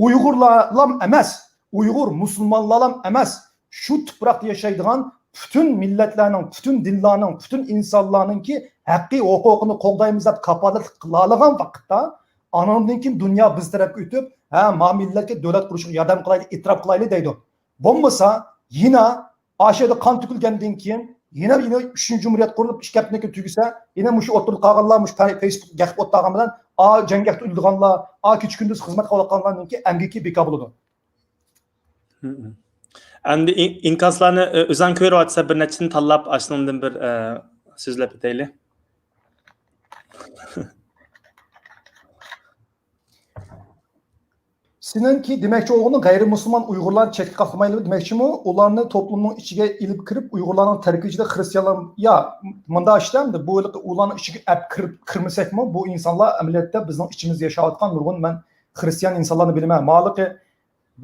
ئۇيغۇرلارلام ئەمەس، ئۇيغۇر مۇسۇلمانلارلام ئەمەس، شۇ تۇپراقتا ياشايدىغان پۈتۈن مىللەتلەرنىڭ، پۈتۈن دىنلارنىڭ، پۈتۈن ئىنسانلارنىڭكى ھەققى ھوقۇقىنى قوغدايمىز دەپ كاپالەتلىك قىلالىغان ۋاقىتتا، ئانىڭدىن كېيىن دۇنيا بىز تەرەپكە ئۆتۈپ، ھە، ما مىللەتكە دۆلەت قۇرۇشىغا ياردەم قىلايلى، ئېتىراپ قىلايلى دەيدۇ. بولمىسا، يەنە ئاشۇ يەردە قان تۆكۈلگەندىن كېيىن، يەنە، يەنە ئۈچىنچى جۇمھۇرىيەت قۇرۇلۇپ، ئىككى ھەپتىدىن كېيىن تۈگىسە، يەنە مۇشۇ ئوتتۇرىدا قالغانلار، مۇشۇ پەي-، فېيسبۇكتا گەپ ئوتتۇرىغان بىلەن، ئا، جەڭگەھتە ئۆلىدىغانلار، ئا، كېچە كۈندۈز خىزمەت قىلىۋاتقانلارنىڭكى ئەمگىكى بىكار بولىدۇ. ئەمدى ئىن-، ئىنكاسلارنى، ئۆ-، ئۆزۈڭ كۆرۈۋاتىسەن، بىر نەچچىسىنى تاللاپ، ئاشۇنىڭدىن بىر، ئە، سۆزلەپ ئۆتەيلى. سېنىڭكى دېمەكچى بولغىنىڭ غەيرىي مۇسۇلمان ئۇيغۇرلارنى چەتكە قاقلىمايلى دېمەكچىمۇ؟ ئۇلارنى توپلۇمنىڭ ئىچىگە ئېلىپ كىرىپ، ئۇيغۇرلارنىڭ تەركىبى ئىچىدە خرىستىيانلار، يا، مۇنداق ئىشتا ئەمدى بۇ ھېلىقى ئۇلارنىڭ ئىچىگە ئەپ كىرىپ، كىرمىسەكمۇ، بۇ ئىنسانلار ئەمەلىيەتتە بىزنىڭ ئىچىمىزدە ياشاۋاتقان نۇرغۇن مەن خرىستىيان ئىنسانلارنى بىلىمەن. مالىقى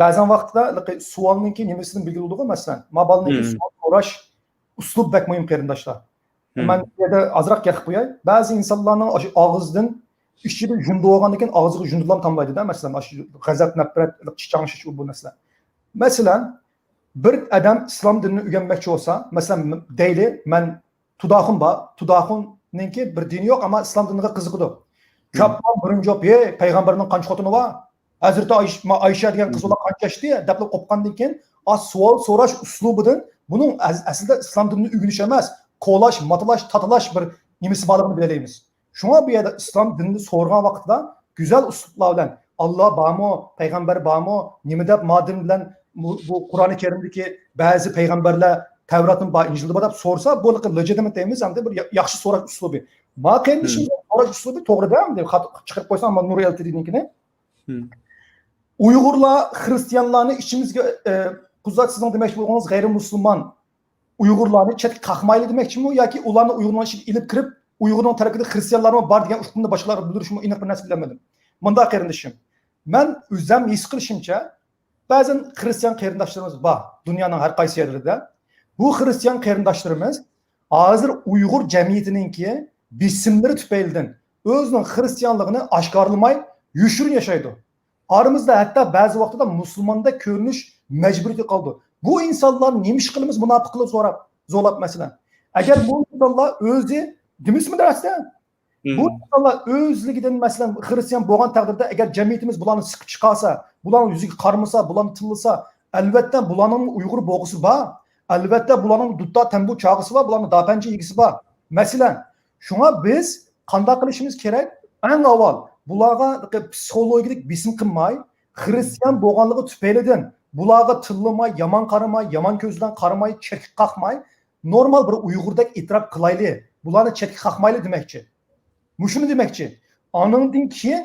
بەزەن ۋاقىتتا ھېلىقى سوئالنىڭكى نېمىسىدىن بىلگىلى بولىدىغۇ، مەسىلەن، ما بالىنىڭكى سوئال سوراش ئۇسلۇب بەك مۇھىم، قېرىنداشلار. مەن بۇ يەردە ئازراق گەپ قىلىپ قوياي. بەزى ئىنسانلارنىڭ ئاشۇ ئاغزىدىن ئىچىدە يۇندى بولغاندىن كېيىن ئاغزىغا يۇندىلام تاملايدۇ-دە، مەسىلەن، ئاشۇ غەزەپ، نەپرەت، چىچاڭشىش، ئۇ بۇ نەرسىلەر. مەسىلەن، بىر ئادەم ئىسلام دىنىنى ئۆگەنمەكچى بولسا، مەسىلەن، دەيلى، مەن تۇداخۇن بار، تۇداخۇننىڭكى بىر دىنى يوق، ئەمما ئىسلام دىنىغا قىزىقىدۇ. كاپلان بىرىنچى بولۇپ، ھەي، پەيغەمبەرنىڭ قانچە خوتۇنى بار؟ ھەزرىتى ئايش-، ما-، ئايشە دېگەن قىز بالا قانچە ياشتا؟ دەپلا قوپقاندىن كېيىن، ئا، سوئال سوراش ئۇسلۇبىدىن بۇنىڭ ئەز-، ئەسلىدە ئىسلام دىنىنى ئۆگىنىش ئەمەس، كولاش، ماتىلاش، تاتىلاش بىر نېمىسى بارلىقىنى بىلەلەيمىز. شۇڭا بۇ يەردە ئىسلام دىنىنى سورىغان ۋاقتىدا گۈزەل ئۇسلۇبلار بىلەن، «ئاللا بارمۇ؟ پەيغەمبەر بارمۇ؟ نېمە دەپ ما دىن بىلەن بۇ، بۇ قۇرئانى كەرىمدىكى بەزى پەيغەمبەرلەر تەۋراتمۇ بار، ئىنجىلدا بار» دەپ سورىسا، بۇ لېجىتىمېت دەيمىز، ئەمدى بىر يا-، ياخشى سوراش ئۇسلۇبى. ما قېرىندىشىم، سوراش ئۇسلۇبى توغرا-دە، ئەمدى خاتا چىقىرىپ قويسام، ئەمما نۇر ئەلتىدىنىڭكىنى. ئۇيغۇرلار، خرىستىيانلارنى ئىچىمىزگە، ئە، قۇزات سىزنىڭ دېمەكچى بولغىنىڭىز غەيرىي مۇسۇلمان ئۇيغۇرلارنى چەتكە قاقمايلى دېمەكچىمۇ ياكى ئۇلارنى ئۇيغۇرنىڭ ئىچىگە ئېلىپ كىرىپ، ئۇيغۇرنىڭ تەركىدە خرىستىيانلارمۇ بار دېگەن ئۇقۇمنى باشقىلارغا بىلدۈرۈشمۇ، ئېنىق بىر نەرسە بىلەلمىدىم. مۇنداق قېرىندىشىم، مەن ئۆزۈم ھېس قىلىشىمچە، بەزەن خرىستىيان قېرىنداشلىرىمىز بار دۇنيانىڭ ھەر قايسى يەرلىرىدە. بۇ خرىستىيان قېرىنداشلىرىمىز ھازىر ئۇيغۇر جەمئىيىتىنىڭكى بېسىملىرى تۈپەيلىدىن ئۆزىنىڭ خرىستىيانلىقىنى ئاشكارىلىماي، يوشۇرۇن ياشايدۇ. ئارىمىزدا ھەتتا بەزى ۋاقىتتا مۇسۇلماندەك كۆرۈنۈش مەجبۇرىيىتى قالىدۇ. بۇ ئىنسانلارنى نېمە ئىش قىلىمىز، مۇناپىق قىلىپ سوراپ، زورلاپ، مەسىلەن. ئەگەر بۇ ئىنسانلار ئۆزى، دېمىسىمۇ دەرستە، بۇ ئىنسانلار ئۆزلۈكىدىن، مەسىلەن، خرىستىيان بولغان تەقدىردە، ئەگەر جەمئىيىتىمىز بۇلارنى سىقىپ چىقارسا، بۇلارنىڭ يۈزىگە قارىمىسا، بۇلارنى تىللىسا، ئەلۋەتتە، بۇلارنىڭ ئۇيغۇر بولغۇسى بار. ئەلۋەتتە، بۇلارنىڭ دۇتار تەمبۇ چاغىسى بار، بۇلارنىڭ داپەنچە يېگۈسى بار. مەسىلەن، شۇڭا بىز قانداق قىلىشىمىز كېرەك؟ ئەڭ ئاۋۋال بۇلارغا پسىخولوگىيەلىك بېسىم قىلماي، خرىستىيان بولغانلىقى تۈپەيلىدىن بۇلارغا تىللىماي، يامان قارىماي، يامان كۆز بىلەن قارىماي، چەتكە قاقماي، نورمال بىر ئۇيغۇردەك ئېتىراپ قىلايلى، بۇلارنى چەتكە قاقمايلى دېمەكچى. مۇشۇنى دېمەكچى. ئانىڭدىن كېيىن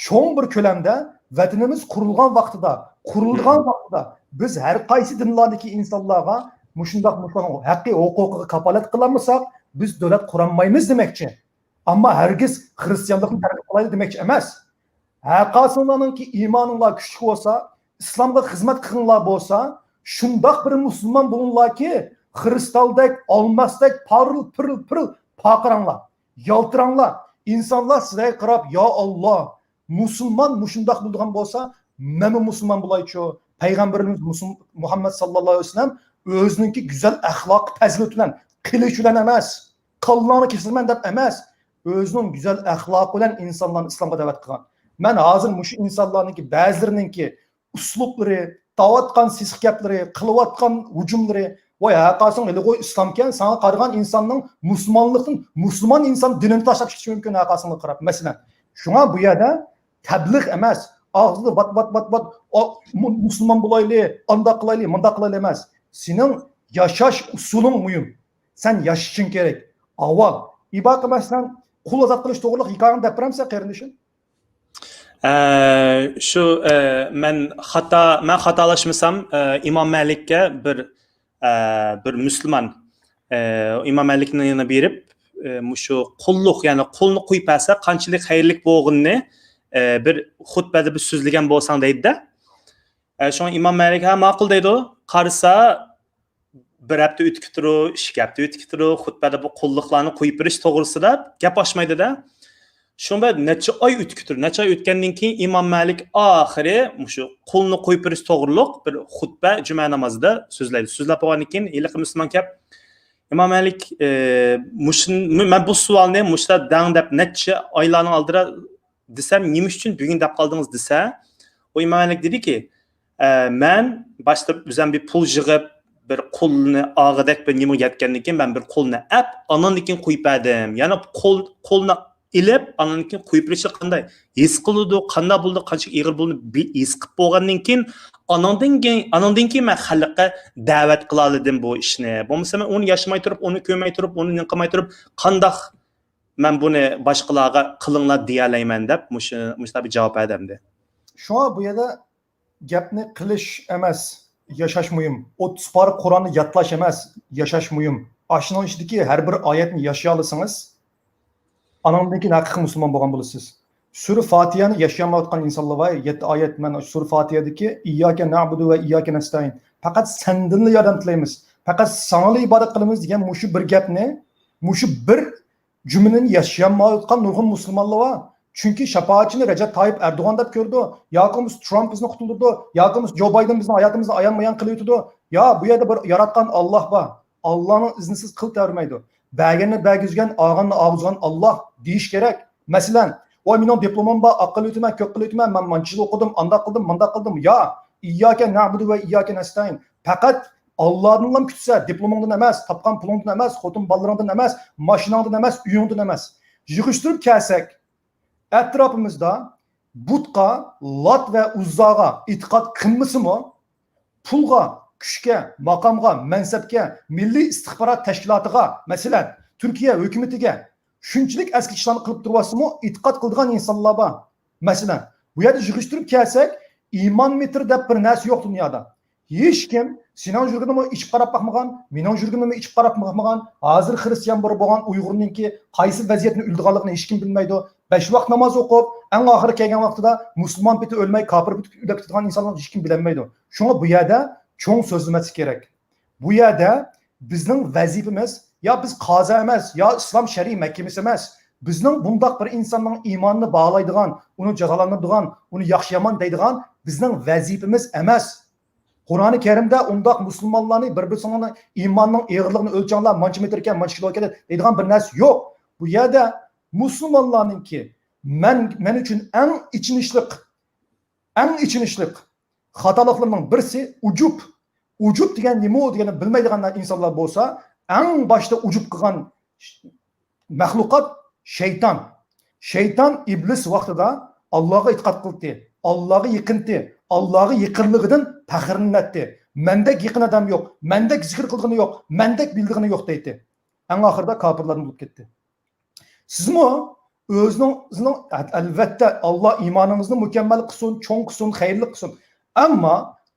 چوڭ بىر كۆلەمدە ۋەتىنىمىز قۇرۇلغان ۋاقتىدا، قۇرۇلغان ۋاقتىدا بىز ھەر قايسى دىنلاردىكى ئىنسانلارغا مۇشۇنداق، مۇشۇنىڭ ھەققى، ھوقۇقىغا كاپالەت قىلالمىساق، بىز دۆلەت قۇرالمايمىز دېمەكچى. ئەمما ھەرگىز خرىستىيانلىقنى تەرغىب قىلايلى دېمەكچى ئەمەس. ھەرقايسىڭلارنىڭكى ئىمانىڭلار كۈچلۈك بولسا، ئىسلامغا خىزمەت قىلغىنلار بولسا، شۇنداق بىر مۇسۇلمان بولۇڭلاركى، خرۇستالدەك، ئالماستەك پارىل، پىرىل، پىرىل پارقىراڭلار، يالتىراڭلار. ئىنسانلار سىلەرگە قاراپ، يا ئاللا، مۇسۇلمان مۇشۇنداق بولىدىغان بولسا، مەنمۇ مۇسۇلمان بولايچۇ. پەيغەمبىرىمىز مۇسۇل-، مۇھەممەد ساللاللاھۇ ئەلەيھى ۋەسەللەم ئۆزىنىڭكى گۈزەل ئەخلاقى پەزىلىتى بىلەن، قىلىچ بىلەن ئەمەس، كاللاڭنى كېسىمەن دەپ ئەمەس، ئۆزىنىڭ گۈزەل ئەخلاقى بىلەن ئىنسانلارنى ئىسلامغا دەۋەت قىلغان. مەن ھازىر مۇشۇ ئىنسانلارنىڭكى بەزىلىرىنىڭكى ئۇسلۇبلىرى، تاۋاتقان سېسىق گەپلىرى، قىلىۋاتقان ھۇجۇملىرى، ۋاي، ھەرقايسىڭ ھېلىغۇ ئىسلامكەن، ساڭا قارىغان ئىنساننىڭ مۇسۇلمانلىقتىن، مۇسۇلمان ئىنسان دىنىنى تاشلاپ كېتىشى مۇمكىن ھەرقايسىڭغا قاراپ. مەسىلەن، شۇڭا بۇ يەردە تەبلىغ ئەمەس، ئاغزىدا ۋات، ۋات، ۋات، ۋات، ئا، مۇ-، مۇسۇلمان بولايلى، ئانداق قىلايلى، مۇنداق قىلايلى ئەمەس. سېنىڭ ياشاش ئۇسۇلۇڭ مۇھىم. سەن ياشىشىڭ كېرەك. ئاۋۋال، ئىباقە مەسىلەن، قۇل ئازاد قىلىش توغرىلىق ھېكايەڭنى دەپ بېرەمسەن، قېرىندىشىم؟ ئە، شۇ، ئە، مەن خاتا، مەن خاتالاشمىسام، ئە، ئىمام مەلىككە بىر، ئە، بىر مۇسۇلمان، ئە، ئىمام مەلىكنىڭ يېنىغا بېرىپ، ئە، مۇشۇ قۇللۇق، يەنى قۇلنى قويۇپ بەرسە قانچىلىك خەيرلىك بولغىنىنى، ئە، بىر خۇتبەدە بىر سۆزلىگەن بولساڭ دەيدۇ-دە. ئە، شۇڭا ئىمام مەلىك، ھە، ماقۇل دەيدۇ. قارىسا، بىر ھەپتە ئۆتۈپ كېتىدۇ، ئىككى ھەپتە ئۆتۈپ كېتىدۇ، خۇتبەدە بۇ قۇللۇقلارنى قويۇپ بېرىش توغرىسىدا گەپ ئاچمايدۇ-دە. شۇنىڭ بىلەن نەچچە ئاي ئۆتۈپ كېتىدۇ. نەچچە ئاي ئۆتكەندىن كېيىن ئىمام مەلىك ئاخىرى مۇشۇ قۇلنى قويۇپ بېرىش توغرۇلۇق بىر خۇتبە جۈمە نامازىدا سۆزلەيدۇ. سۆزلەپ بولغاندىن كېيىن ھېلىقى مۇسۇلمان كەپ، ئىمام مەلىك، ئى، مۇشۇن-، مەن بۇ سوئالنى مۇشۇنداق دەڭ دەپ نەچچە ئايلارنىڭ ئالدىدا دېسەم، نېمە ئۈچۈن بۈگۈن دەپ قالدىڭىز دېسە، ئۇ ئىمام مەلىك دېدىكى، ئە، مەن باشتا ئۆزۈم بىر پۇل يىغىپ، بىر قۇلنى ئاغىدەك بىر نېمىگە يەتكەندىن كېيىن، مەن بىر قۇلنى ئەپ، ئاناندىن كېيىن قويۇپ بەردىم. يەنى قۇل، قۇلنى ئېلىپ، ئاناندىن كېيىن قويۇپ بېرىشى قانداق ھېس قىلىدۇ، قانداق بولىدۇ، قانچىلىك ئېغىر بولىدۇ، بى-، ھېس قىلىپ بولغاندىن كېيىن، ئاناندىن كېيىن، ئاناندىن كېيىن مەن خەلققە دەۋەت قىلالىدىم بۇ ئىشنى. بولمىسا مەن ئۇنى ياشىماي تۇرۇپ، ئۇنى كۆرمەي تۇرۇپ، ئۇنى نېمە قىلماي تۇرۇپ، قانداق مەن بۇنى باشقىلارغا قىلىڭلار دېيەلەيمەن دەپ مۇشۇ، مۇشۇنداق بىر جاۋاب بەردى ئەمدى. شۇڭا بۇ يەردە گەپنى قىلىش ئەمەس، ياشاش مۇھىم. ئوتتۇز پارە قۇرئاننى يادلاش ئەمەس، ياشاش مۇھىم. ئاشۇنىڭ ئىچىدىكى ھەر بىر ئايەتنى ياشىيالىسىڭىز، ئاناندىن كېيىن ھەقىقىي مۇسۇلمان بولغان بولىسىز. سۈرە فاتىھەنى ياشىيالمايۋاتقان ئىنسانلار بار. يەتتە ئايەت مەن سۈرە فاتىھەدىكى «ئىيياكە نەئبۇدۇ ۋە ئىيياكە نەستەئىن»، پەقەت سەندىنلا ياردەم تىلەيمىز، پەقەت ساڭىلا ئىبادەت قىلىمىز دېگەن مۇشۇ بىر گەپنى، مۇشۇ بىر جۈملىنى ياشىيالمايۋاتقان نۇرغۇن مۇسۇلمانلار بار. چۈنكى شاپائەتچىنى رەجەپ تايىپ ئەردوغان دەپ كۆرىدۇ. ياكى بولمىسا ترامپ بىزنى قۇتۇلدۇرىدۇ. ياكى بولمىسا جو بايدېن بىزنىڭ ھاياتىمىزنى ئايانمۇيان قىلىۋېتىدۇ. يا، بۇ يەردە بىر ياراتقان ئاللاھ بار. ئاللاھنىڭ ئىزنىسىز قىلتەۋرمەيدۇ. بەرگەننى بەرگۈزگەن، ئالغاننى ئالغۇزغان ئاللاھ دېيىش كېرەك. مەسىلەن، ۋاي، مېنىڭ دىپلومۇم بار، ئاق قىلىۋېتىمەن، كۆك قىلىۋېتىمەن، مەن مانچە يىل ئوقۇدۇم، ئانداق قىلدىم، مانداق قىلدىم. يا، «ئىيياكە نەئبۇدۇ ۋە ئىيياكە نەستەئىن». پەقەت ئاللاھتىنلا كۈتسە، دىپلومۇڭدىن ئەمەس، تاپقان پۇلۇڭدىن ئەمەس، خوتۇن بالىلىرىڭدىن ئەمەس، ماشىناڭدىن ئەمەس، ئۆيۈڭدىن ئەمەس. يىغىشتۇرۇپ كەلسەك، ئەتراپىمىزدا بۇتقا، لات ۋە ئۇززاغا ئېتىقاد قىلمىسىمۇ، پۇلغا، كۈچكە، ماقامغا، مەنسەپكە، مىللىي ئىستىخبارات تەشكىلاتىغا، مەسىلەن، تۈركىيە ھۆكۈمىتىگە شۇنچىلىك ئەسكى ئىشلارنى قىلىپ تۇرۇۋاتسىمۇ، ئېتىقاد قىلىدىغان ئىنسانلار بار. مەسىلەن، بۇ يەردە يىغىشتۇرۇپ كەلسەك، ئىمان مېتىرى دەپ بىر نەرسە يوق دۇنيادا. ھېچكىم سېنىڭ يۈرىكىڭنىمۇ ئېچىپ قاراپ باقمىغان، مېنىڭ يۈرىكىمنىمۇ ئېچىپ قاراپ باقمىغان. ھازىر خرىستىيان بىر بولغان ئۇيغۇرنىڭكى قايسى ۋەزىيەتتىن ئۆلىدىغانلىقىنى ھېچكىم بىلمەيدۇ. بەش ۋاق ناماز ئوقۇپ، ئەڭ ئاخىرى كەلگەن ۋاقتىدا مۇسۇلمان پېتى ئۆلمەي، كاپىر پېتى ئۆلۈپ كېتىدىغان ئىنسانلارنى ھېچكىم بىلەلمەيدۇ. شۇڭا بۇ يەردە چوڭ سۆزلىمەسلىك كېرەك. بۇ يەردە بىزنىڭ ۋەزىپىمىز، يا بىز قازا ئەمەس، يا ئىسلام شەرئىي مەھكىمىسى ئەمەس. بىزنىڭ بۇنداق بىر ئىنساننىڭ ئىمانىنى باھالايدىغان، ئۇنى جازالاندۇرىدىغان، ئۇنى ياخشى يامان دەيدىغان بىزنىڭ ۋەزىپىمىز ئەمەس. قۇرئانى كەرىمدە ئۇنداق مۇسۇلمانلارنى بىر-بىرسىنىڭ ئىمانىنىڭ ئېغىرلىقىنى ئۆلچەڭلار، مانچە مېتىر ئىكەن، مانچە كىلو ئىكەن دەيدىغان بىر نەرسە يوق. بۇ يەردە مۇسۇلمانلارنىڭكى مەن، مەن ئۈچۈن ئەڭ ئېچىنىشلىق، ئەڭ ئېچىنىشلىق خاتالىقلىرىنىڭ بىرسى ئۇجۇب. ئۇجۇب دېگەن نېمە دېگەننى بىلمەيدىغان ئىنسانلار بولسا، ئەڭ باشتا ئۇجۇب قىلغان مەخلۇقات شەيتان. شەيتان ئىبلىس ۋاقتىدا ئاللاغا ئېتىقاد قىلدى، ئاللاغا يېقىنتى، ئاللاغا يېقىنلىقىدىن پەخىرلىنەتتى. مەندەك يېقىن ئادەم يوق، مەندەك زىكىر قىلغىنى يوق، مەندەك بىلىدىغىنى يوق دەيتتى. ئەڭ ئاخىرىدا كاپىرلاردىن بولۇپ كەتتى. سىزمۇ ئۆزىنىڭ، ئۆزىنىڭ، ئەلۋەتتە، ئاللا ئىمانىڭىزنى مۇكەممەل قىلسۇن، چوڭ قىلسۇن، خەيرلىك قىلسۇن. ئەمما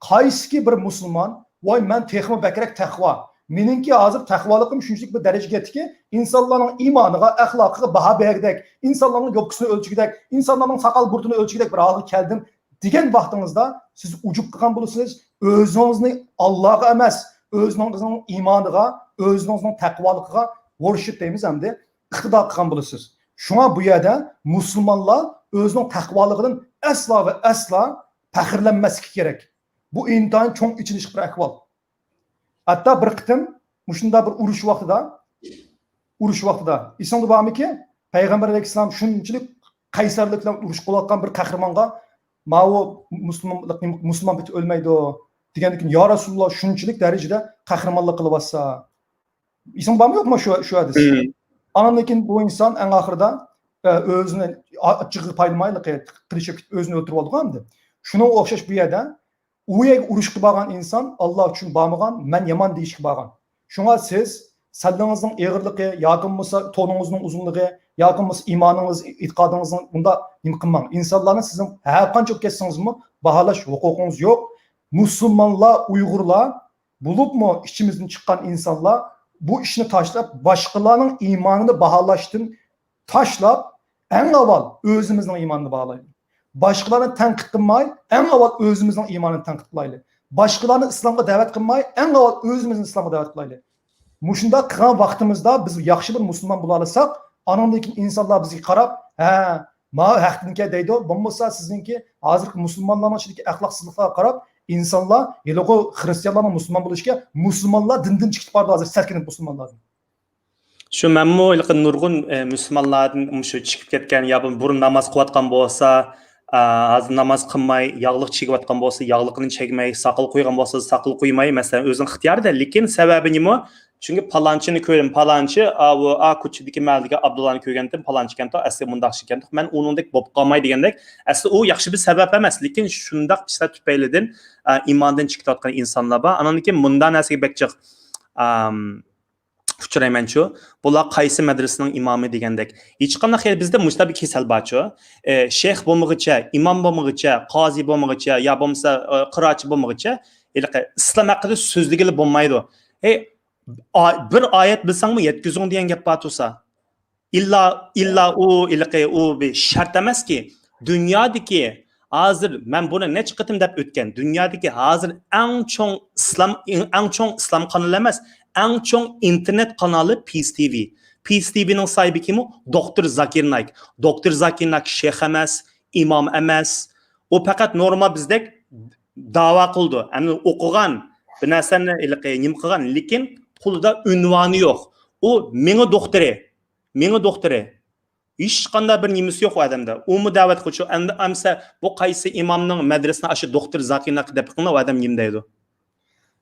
قايسىكى بىر مۇسۇلمان، ۋاي، مەن تېخىمۇ بەكرەك تەقۋا، مېنىڭكى ھازىر تەقۋالىقىم شۇنچىلىك بىر دەرىجىگە يەتتىكى، ئىنسانلارنىڭ ئىمانىغا، ئەخلاقىغا باھا بەرگۈدەك، ئىنسانلارنىڭ يوپكىسىنى ئۆلچىگۈدەك، ئىنسانلارنىڭ ساقال بۇرۇتىنى ئۆلچىگۈدەك بىر ھالغا كەلدىم دېگەن ۋاقتىڭىزدا، سىز ئۇجۇب قىلغان بولىسىز، ئۆزىڭىزنى ئاللاغا ئەمەس، ئۆزىڭىزنىڭ ئىمانىغا، ئۆزىڭىزنىڭ تەقۋالىقىغا ۋورشىپ دەيمىز ئەمدى، ئىقتىدا قىلغان بولىسىز. شۇڭا بۇ يەردە مۇسۇلمانلار ئۆزىنىڭ تەقۋالىقىدىن ئەسلا ۋە ئەسلا پەخىرلەنمەسلىكى كېرەك. بۇ ئىنتايىن چوڭ ئېچىنىشلىق بىر ئەھۋال. ھەتتا بىر قېتىم مۇشۇنداق بىر ئۇرۇش ۋاقتىدا، ئۇرۇش ۋاقتىدا، ئېسىڭدە بارمىكىن؟ پەيغەمبەر ئەلەيھىسسالام شۇنچىلىك قەيسەرلىك بىلەن ئۇرۇش قىلىۋاتقان بىر قەھرىمانغا، «ماۋۇ مۇسۇلمان، مۇسۇلمان پېتى ئۆلمەيدۇ» دېگەندىن كېيىن، «يا رەسۇلاللا، شۇنچىلىك دەرىجىدە قەھرىمانلىق قىلىۋاتسا.» ئېسىڭ بارمۇ يوقمۇ شۇ، شۇ ھەدىس؟ مم. ئاندىن كېيىن بۇ ئىنسان ئەڭ ئاخىرىدا، ئە، ئۆزىنى ئاچچىقىغا پايلىماي، قېچىپ كېتىپ ئۆزىنى ئۆلتۈرۈۋالىدىغۇ ئەمدى. شۇنىڭغا ئوخشاش بۇ يەردە، ئۇ يەرگە ئۇرۇشقا بارغان ئىنسان ئاللا ئۈچۈن بارمىغان، مەن يامان دېيىشكە بارغان. شۇڭا سىز سەللىڭىزنىڭ ئېغىرلىقى ياكى بولمىسا تونىڭىزنىڭ ئۇزۇنلۇقى ياكى بولمىسا ئىمانىڭىز، ئېتىقادىڭىزنىڭ بۇنداق نېمە قىلماڭ. ئىنسانلارنى سىزنىڭ ھەر قانچە كەتسىڭىزمۇ باھالاش ھوقۇقىڭىز يوق. مۇسۇلمانلار، ئۇيغۇرلار، بولۇپمۇ ئىچىمىزدىن چىققان ئىنسانلار بۇ ئىشنى تاشلاپ، باشقىلارنىڭ ئىمانىنى باھالاشتىن تاشلاپ، ئەڭ ئاۋۋال ئۆزىمىزنىڭ ئىمانىنى باھالايلى. باشقىلارنى تەنقىد قىلماي، ئەڭ ئاۋۋال ئۆزىمىزنىڭ ئىمانىنى تەنقىد قىلايلى. باشقىلارنى ئىسلامغا دەۋەت قىلماي، ئەڭ ئاۋۋال ئۆزىمىزنى ئىسلامغا دەۋەت قىلايلى. مۇشۇنداق قىلغان ۋاقتىمىزدا بىز ياخشى بىر مۇسۇلمان بولالىساق، ئانىڭدىن كېيىن ئىنسانلار بىزگە قاراپ، «ھە، ماۋۇ ھەقتىنكەن» دەيدۇ. بولمىسا سىزنىڭكى ھازىرقى مۇسۇلمانلارنىڭ ئىچىدىكى ئەخلاقسىزلىقلارغا قاراپ، ئىنسانلار ھېلىقى خرىستىيانلارنىڭ مۇسۇلمان بولۇشىغا، مۇسۇلمانلار دىندىن چىقىپ بارىدۇ ھازىر، سەركىنىپ مۇسۇلمانلاردىن. شۇ مەنمۇ ھېلىقى نۇرغۇن، ئە، مۇسۇلمانلاردىن مۇشۇ چىقىپ كەتكەن، يا بۇرۇن ناماز قىلىۋاتقان بولسا، ئە، ھازىر ناماز قىلماي ياغلىق چىگىۋاتقان بولسا، ياغلىقىنى چەكمەي، ساقال قويغان بولسا، ساقال قويماي، مەسىلەن، ئۆزىنىڭ ئىختىيارىدا. لېكىن سەۋەبى نېمە؟ چۈنكى پالانچىنى كۆردۈم، پالانچى، ئاۋۇ، ئا، كوچىدىكى مەھەللىدىكى ئابدۇللانى كۆرگەنتىم، پالانچىكەنتۇ، ئەسلى مۇنداق ئىكەنتۇ، مەن ئۇنىڭدەك بولۇپ قالماي دېگەندەك. ئەسلى ئۇ ياخشى بىر سەۋەب ئەمەس، لېكىن شۇنداق ئىشلار تۈپەيلىدىن، ئە، ئىماندىن چىقىۋاتقان ئىنسانلار بار. ئانىڭدىن كېيىن مۇنداق نەرسىگە بەك جىق، ئام، ئۇچرايمەنچۇ، بۇلار قايسى مەدرىسىنىڭ ئىمامى دېگەندەك. ھېچقانداق يەر، بىزدە مۇشۇنداق بىر كېسەل بارچۇ. ئى، شەيخ بولمىغۇچە، ئىمام بولمىغۇچە، قازى بولمىغۇچە، يا بولمىسا، ئى، قىرائەتچى بولمىغۇچە، ھېلىقى ئىسلام ھەققىدە سۆزلىگىلى بولمايدۇ. ھەي، ئا-، بىر ئايەت بىلسەڭمۇ يەتكۈزۈڭ دېگەن گەپ بار تۇرسا. ئىللا، ئىللا ئۇ، ھېلىقى ئۇ بىر شەرت ئەمەسكى. دۇنيادىكى ھازىر، مەن بۇنى نەچچە قېتىم دەپ ئۆتكەن، دۇنيادىكى ھازىر ئەڭ چوڭ ئىسلام، ئەڭ چوڭ ئىسلام قانىلى ئەمەس، ئەڭ چوڭ ئىنتېرنېت قانالى پىس تىۋى. پىس تىۋىنىڭ ساھىبى كىم ئۇ؟ دوكتور زاكىر نايك. دوكتور زاكىر نايك شەيخ ئەمەس، ئىمام ئەمەس. ئۇ پەقەت نورمال بىزدەك داۋا قىلىدۇ. ئەمدى ئوقۇغان، بىر نەرسىنى ھېلىقى نېمە قىلغان، لېكىن قولىدا ئۇنۋانى يوق. ئۇ مېڭە دوختۇرى، مېڭە دوختۇرى. ھېچقانداق بىر نېمىسى يوق ئۇ ئادەمدە. ئۇمۇ دەۋەت قىلىدۇ. ئەمدى ئەمسە بۇ قايسى ئىمامنىڭ مەدرىسىنى ئاشۇ دوكتور زاكىر نايك دەپ قىلىڭلار، ئۇ ئادەم نېمە دەيدۇ؟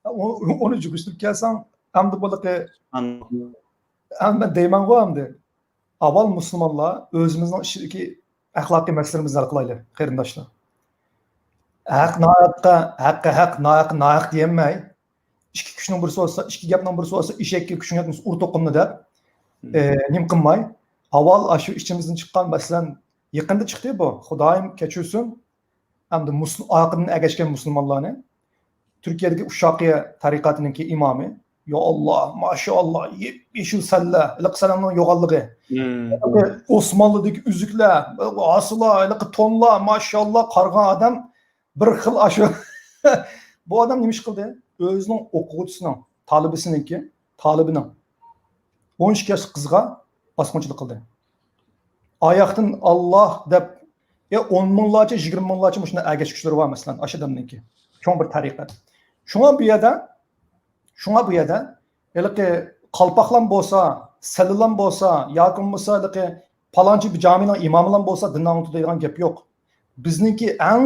ئۇ-، ئۇنى جۈگۈشتۈرۈپ كەلسەڭ، ئەمدى بۇلىقى ئەمدى مەن دەيمەنغۇ ئەمدى. ئاۋۋال مۇسۇلمانلار ئۆزىمىزنىڭ ئىچىدىكى ئەخلاقىي مەسىلىمىزنى ھەل قىلايلى، قېرىنداشلار. ھەق ناھەققە، ھەققە ھەق، ناھەققە ناھەق دېيەلمەي، ئىككى كۈچنىڭ بىرسى بولسا، ئىككى گەپنىڭ بىرسى بولسا، ئېشەككە كۈچۈڭ يەتمىسە، ئۇر توقۇمنى دەپ، ئى، نېمە قىلماي، ئاۋۋال ئاشۇ ئىچىمىزدىن چىققان، مەسىلەن، يېقىندا چىقتى بۇ، خۇدايىم كەچۈرسۇن، ئەمدى مۇسۇل-، ئارقىدىن ئەگەشكەن مۇسۇلمانلارنى، تۈركىيەدىكى ئۇششاقىيە تەرىقەتىنىڭكى ئىمامى، يا ئاللا، ماشائاللا، يېپيېشىل سەنلەر، ھېلىقى سەنلەرنىڭ يوغانلىقى. ئوسمانلىدىكى ئۈزۈكلەر، ھاسىلار، ھېلىقى تونلار، ماشائاللا، قارىغان ئادەم بىر خىل ئاشۇ. بۇ ئادەم نېمە ئىش قىلدى؟ ئۆزىنىڭ ئوقۇغۇچىسىنىڭ، تالىبىسىنىڭكى، تالىبىنىڭ ئون ئىككى ياشلىق قىزىغا باسقۇنچىلىق قىلدى. ئاياقتىن ئاللا دەپ، يا ئون مىڭلارچە، يىگىرمە مىڭلارچە مۇشۇنداق ئەگەشكۈچىلىرى بار، مەسىلەن، ئاشۇ ئادەمنىڭكى. چوڭ بىر تەرىقەت. شۇڭا بۇ يەردە، شۇڭا بۇ يەردە ھېلىقى قالپاقلام بولسا، سەللىلام بولسا، ياكى بولمىسا ھېلىقى پالانچى بىر جامىنىڭ ئىمامىلام بولسا دىننى ئاڭلىتىدۇ دەيدىغان گەپ يوق. بىزنىڭكى ئەڭ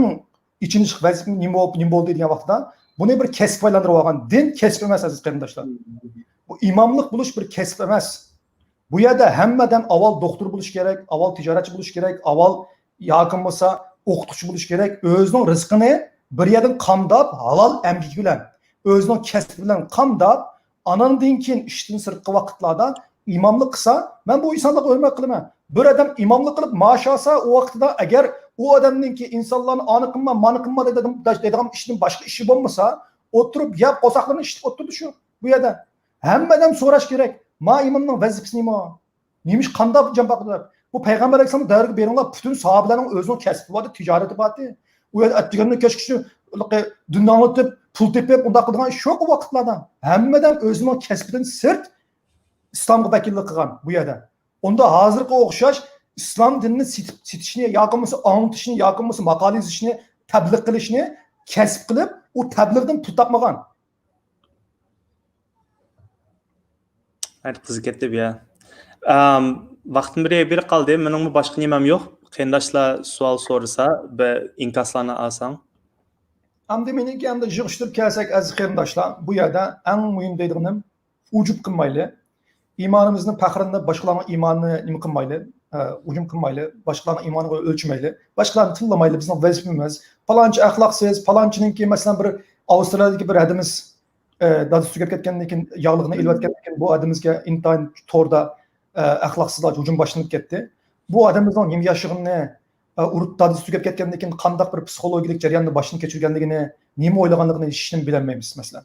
ئېچىنىشلىق ۋەزىپە نېمە بولۇپ، نېمە بولدى دېگەن ۋاقىتتا، بۇنى بىر كەسىپكە ئايلاندۇرۇپ ئالغان. دىن كەسىپ ئەمەس، ئەزىز قېرىنداشلار. بۇ ئىماملىق بولۇش بىر كەسىپ ئەمەس. بۇ يەردە ھەممە ئادەم ئاۋۋال دوختۇر بولۇشى كېرەك، ئاۋۋال تىجارەتچى بولۇشى كېرەك، ئاۋۋال ياكى بولمىسا ئوقۇتقۇچى بولۇشى كېرەك. ئۆزىنىڭ رىزقىنى بىر يەردىن قامداپ، ھالال ئەمگىكى بىلەن، ئۆزىنىڭ كەسپى بىلەن قامداپ، ئاناندىن كېيىن ئىشتىن سىرتقى ۋاقىتلاردا ئىماملىق قىلسا، مەن بۇ ئىنسانلارغا ھۆرمەت قىلىمەن. بىر ئادەم ئىماملىق قىلىپ مائاش ئالسا، ئۇ ۋاقتىدا ئەگەر ئۇ ئادەمنىڭكى ئىنسانلارنى ئانى قىلما، مانى قىلما دەيدىغان، دەيدىغان ئىشتىن باشقا ئىشى بولمىسا، ئولتۇرۇپ يەپ قورساقلىرىنى ئىشلىتىپ ئولتۇرىدۇ شۇ، بۇ يەردە. ھەممە ئادەم سوراش كېرەك، ما ئىمامنىڭ ۋەزىپىسى نېمە؟ نېمىش قانداق جان باقىدۇ دەپ. بۇ پەيغەمبەر ئەلەيھىسسالام دەۋرىگە بېرىڭلار، پۈتۈن ساھابىلەرنىڭ ئۆزىنىڭ كەسپى بارتى، تىجارىتى بارتى. ئۇ يەردە ئەتىگەندىن كەچكىچە دىننى ئاڭلىتىپ، پۇل تېپىپ، ئۇنداق قىلىدىغان ئىش يوق ئۇ ۋاقىتلاردا. ھەممە ئادەم ئۆزىنىڭ كەسپىدىن سىرت ئىسلامغا ۋەكىللىك قىلغان بۇ يەردە. ئۇندا ھازىرقى ئوخشاش ئىسلام دىنىنى سېتىپ، سېتىشنى ياكى بولمىسا ئاڭلىتىشنى ياكى بولمىسا ماقالە يېزىشنى، تەبلىغ قىلىشنى كەسىپ قىلىپ، ئۇ تەبلىغدىن پۇل تاپمىغان. ھەي، قىزىپ كەتتى بۇ يا. ئەم، ۋاقتىم بىر، بىر قالدى. مېنىڭمۇ باشقا نېمەم يوق. قېرىنداشلار سوئال سورىسا، بىر ئىنكاسلارنى ئالساڭ. ئەمدى مېنىڭكى ئەمدى يىغىشتۇرۇپ كەلسەك، ئەزىز قېرىنداشلار، بۇ يەردە ئەڭ مۇھىم دەيدىغىنىم، ئۇجۇپ قىلمايلى. ئىمانىمىزنى پەخىرلىنىپ، باشقىلارنىڭ ئىمانىنى نېمە قىلمايلى، ئە، ھۇجۇم قىلمايلى. باشقىلارنىڭ ئىمانىغا ئۆلچىمەيلى. باشقىلارنى تىللىمايلى، بىزنىڭ ۋەزىپىمىز. پالانچى ئەخلاقسىز، پالانچىنىڭكى، مەسىلەن، بىر ئاۋسترالىيەدىكى بىر ھەدىمىز، ئە، دادىسى تۈگەپ كەتكەندىن كېيىن، ياغلىقىنى ئېلىۋەتكەندىن كېيىن، بۇ ھەدىمىزگە ئىنتايىن توردا، ئە، ئەخلاقسىزلارچە ھۇجۇم باشلىنىپ كەتتى. بۇ ئادىمىزنىڭ نېمە ياشىغىنىنى، ئە، ئۇرۇپ دادىسى تۈگەپ كەتكەندىن كېيىن قانداق بىر پسىخولوگىيەلىك جەرياننى باشتىن كەچۈرگەنلىكىنى، نېمە ئويلىغانلىقىنى ھېچنېمە بىلەلمەيمىز، مەسىلەن.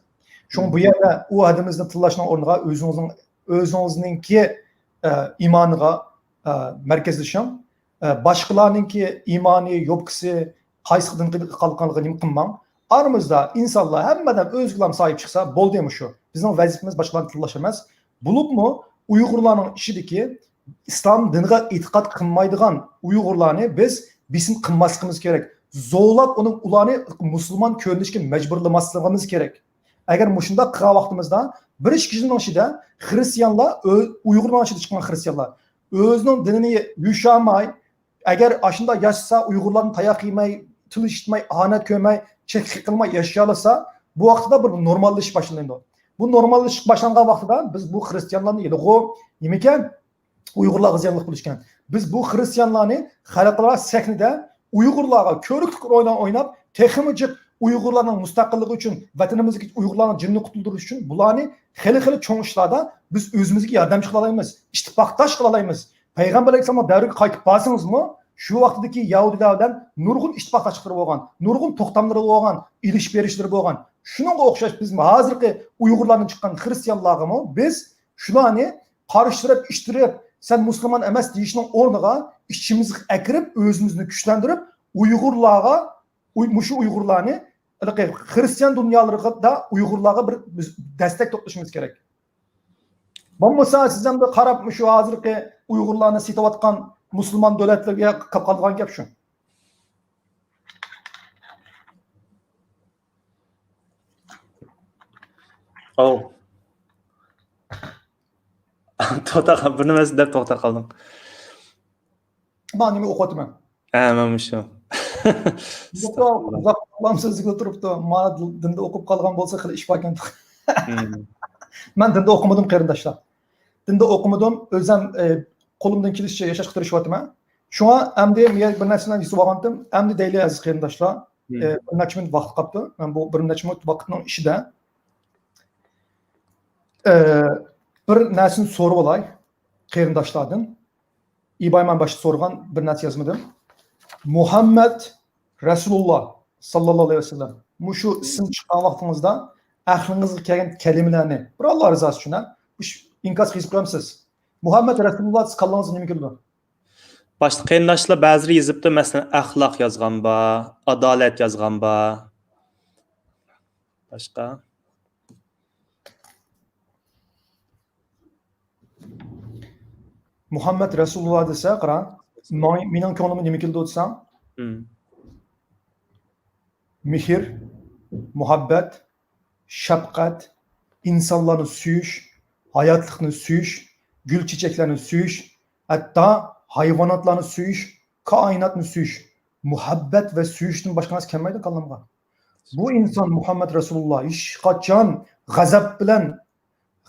شۇڭا بۇ يەردە ئۇ ھەدىمىزنى تىللاشنىڭ ئورنىغا ئۆزىڭىزنىڭ، ئۆزىڭىزنىڭكى، ئە، ئىمانىغا، ئە، مەركەزلىشىڭ. ئە، باشقىلارنىڭكى ئىمانى، يوپكىسى، قايسى دىنغا قالغانلىقىنى نېمە قىلماڭ. ئارىمىزدا ئىنسانلار، ھەممە ئادەم ئۆزىگىلا ساھىب چىقسا بولدى، مۇشۇ. بىزنىڭ ۋەزىپىمىز باشقىلارنى تىللاش ئەمەس. بولۇپمۇ ئۇيغۇرلارنىڭ ئىچىدىكى ئىسلام دىنىغا ئېتىقاد قىلمايدىغان ئۇيغۇرلارنى بىز بېسىم قىلماسلىقىمىز كېرەك. زورلاپ ئۇنى، ئۇلارنى مۇسۇلمان كۆرۈنۈشكە مەجبۇرلىماسلىقىمىز كېرەك. ئەگەر مۇشۇنداق قىلغان ۋاقتىمىزدا، بىر ئىككى يىلنىڭ ئىچىدە خرىستىيانلار، ئۆ-، ئۇيغۇرلارنىڭ ئىچىدە چىققان خرىستىيانلار ئۆزىنىڭ دىنىنى يوشۇرماي، ئەگەر ئاشۇنداق ياشىسا، ئۇيغۇرلاردىن تاياق يېمەي، تىل ئىشىتمەي، ئاھانەت كۆرمەي، چەكلىك قىلماي ياشىيالىسا، بۇ ۋاقىتتا بىر نورماللىشىش باشلىنىدۇ. بۇ نورماللىشىش باشلانغان ۋاقتىدا بىز بۇ خرىستىيانلارنى ھېلىغۇ نېمىكەن؟ ئۇيغۇرلارغا زىيانلىق بولۇشكەن. بىز بۇ خرىستىيانلارنى خەلقئارا سەھنىدە ئۇيغۇرلارغا كۆرۈكلۈك رولىنى ئويناپ، تېخىمۇ جىق ئۇيغۇرلارنىڭ مۇستەقىللىقى ئۈچۈن، ۋەتىنىمىزدىكى ئۇيغۇرلارنىڭ جېنىنى قۇتۇلدۇرۇش ئۈچۈن بۇلارنى خېلى خېلى چوڭ ئىشلاردا بىز ئۆزىمىزگە ياردەمچى قىلالايمىز، ئىتتىپاقداش قىلالايمىز. پەيغەمبەر ئەلەيھىسسالامنىڭ دەۋرىگە قايتىپ بارسىڭىزمۇ، شۇ ۋاقتىدىكى يەھۇدىيلار بىلەن نۇرغۇن ئىتتىپاقداشلىقلىرى بولغان، نۇرغۇن توختاملىرى بولغان، ئېلىش بېرىشلىرى بولغان. شۇنىڭغا ئوخشاش بىز ھازىرقى ئۇيغۇرلاردىن چىققان خرىستىيانلارغىمۇ بىز شۇلارنى قارشى تەرەپ ئىتتىرىپ، سەن مۇسۇلمان ئەمەس دېيىشنىڭ ئورنىغا ئىچىمىزگە ئەكىرىپ، ئۆزىمىزنى كۈچلەندۈرۈپ، ئۇيغۇرلارغا، ئۇي-، مۇشۇ ئۇيغۇرلارنى ھېلىقى خرىستىيان دۇنيالىرىدا ئۇيغۇرلارغا بىر بىز دەستەك توپلىشىمىز كېرەك. بولمىسا سىز ئەمدى قاراپ، مۇشۇ ھازىرقى ئۇيغۇرلارنى سېتىۋاتقان مۇسۇلمان دۆلەتلىرىگە قالغان گەپ شۇ. ئاۋ. توختاپ قال-، بىر نېمە دەپ توختاپ قالدىڭ. مانا نېمە ئوقۇۋاتىمەن. ھە، مانا مۇشۇ. ئۇزاق ئۇزاق سۆزلىگىلى تۇرۇپتۇ. مانا دىندا ئوقۇپ قالغان بولسا خېلى ئىش باركەن. مەن دىندا ئوقۇمىدىم، قېرىنداشلار. دىندا ئوقۇمىدىم. ئۆزۈم، ئە، قولۇمدىن كېلىشىچە ياشاشقا تىرىشىۋاتىمەن. شۇڭا ئەمدى مەن بىر نەرسىلەرنى يېزىۋالغانتىم. ئەمدى دەيلى ئەزىز قېرىنداشلار. ئە، بىر نەچچە مىنۇت ۋاقىت قاپتۇ. مەن بۇ بىر نەچچە مىنۇت ۋاقىتنىڭ ئىچىدە، ئە، بىر نەرسىنى سورىۋالاي قېرىنداشلاردىن. ئىبايمان باشتا سورىغان بىر نەرسە يازمىدىم. مۇھەممەد رەسۇلۇللا ساللاللاھۇ ئەلەيھى ۋەسەللەم، مۇشۇ ئىسىم چىققان ۋاقتىڭىزدا ئەقلىڭىزگە كەلگەن كەلىمىلەرنى بىر ئاللا رىزاسى ئۈچۈن، ھە، مۇشۇ ئىنكاسقا يېزىپ قويامسىز؟ مۇھەممەد رەسۇلۇللا دېسە كاللىڭىزغا نېمە كېلىدۇ؟ باشتا قېرىنداشلار بەزىلىرى يېزىپتۇ، مەسىلەن، ئەخلاق يازغان بار، ئادالەت يازغان بار. باشقا؟ مۇھەممەد رەسۇلۇللا دېسە، قارا، ماڭا، مېنىڭ كۆڭلۈمگە نېمە كېلىدۇ دېسەڭ، مېھىر، مۇھەببەت، شەپقەت، ئىنسانلارنى سۆيۈش، ھاياتلىقنى سۆيۈش، گۈل-چېچەكلەرنى سۆيۈش، ھەتتا ھايۋاناتلارنى سۆيۈش، كائىناتنى سۆيۈش. مۇھەببەت ۋە سۆيۈشتىن باشقا نەرسە كەلمەيدۇ كاللامغا. بۇ ئىنسان مۇھەممەد رەسۇلۇللا ھېچقاچان غەزەپ بىلەن،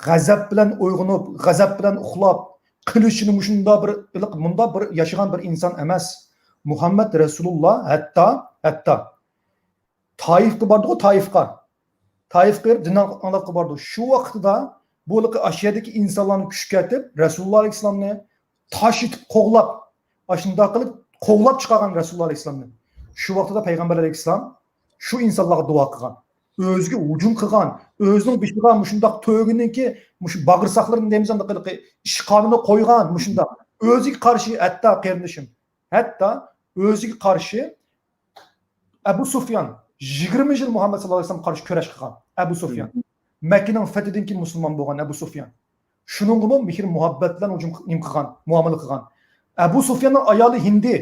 غەزەپ بىلەن ئويغىنىپ، غەزەپ بىلەن ئۇخلاپ، قىلىچىنى مۇشۇنداق بىر، مۇنداق بىر ياشىغان بىر ئىنسان ئەمەس. مۇھەممەد رەسۇلۇللا ھەتتا، ھەتتا تائىفقا باردىغۇ، تائىفقا. تائىفقا بېرىپ دىن ئاڭلاتقىلى بارىدۇ. شۇ ۋاقتىدا بۇ ھېلىقى ئاشۇ يەردىكى ئىنسانلارنى كۈچكە ئېتىپ، رەسۇلۇللا ئەلەيھىسسالامنى تاش ئېتىپ قوغلاپ، ئاشۇنداق قىلىپ قوغلاپ چىقارغان رەسۇلۇللا ئەلەيھىسسالامنى. شۇ ۋاقتىدا پەيغەمبەر ئەلەيھىسسالام شۇ ئىنسانلارغا دۇئا قىلغان. ئۆزىگە ھۇجۇم قىلغان، ئۆزىنىڭ بېشىغا مۇشۇنداق تۆگىنىڭكى مۇشۇ باغرىساقلىرىنى دەيمىز، ئانداق ھېلىقى ئىشقانىنى قويغان مۇشۇنداق. ئۆزىگە قارشى ھەتتا قېرىندىشىم، ھەتتا ئۆزىگە قارشى ئەبۇ سۇفيان يىگىرمە يىل مۇھەممەد ساللاللاھۇ ئەلەيھى ۋەسەللەمگە قارشى كۈرەش قىلغان. ئەبۇ سۇفيان. مەككىنىڭ فەتھىدىن كېيىن مۇسۇلمان بولغان ئەبۇ سۇفيان. شۇنىڭغىمۇ مېھىر مۇھەببەت بىلەن ھۇجۇم قىل-، نېمە قىلغان، مۇئامىلە قىلغان. ئەبۇ سۇفياننىڭ ئايالى ھىندى.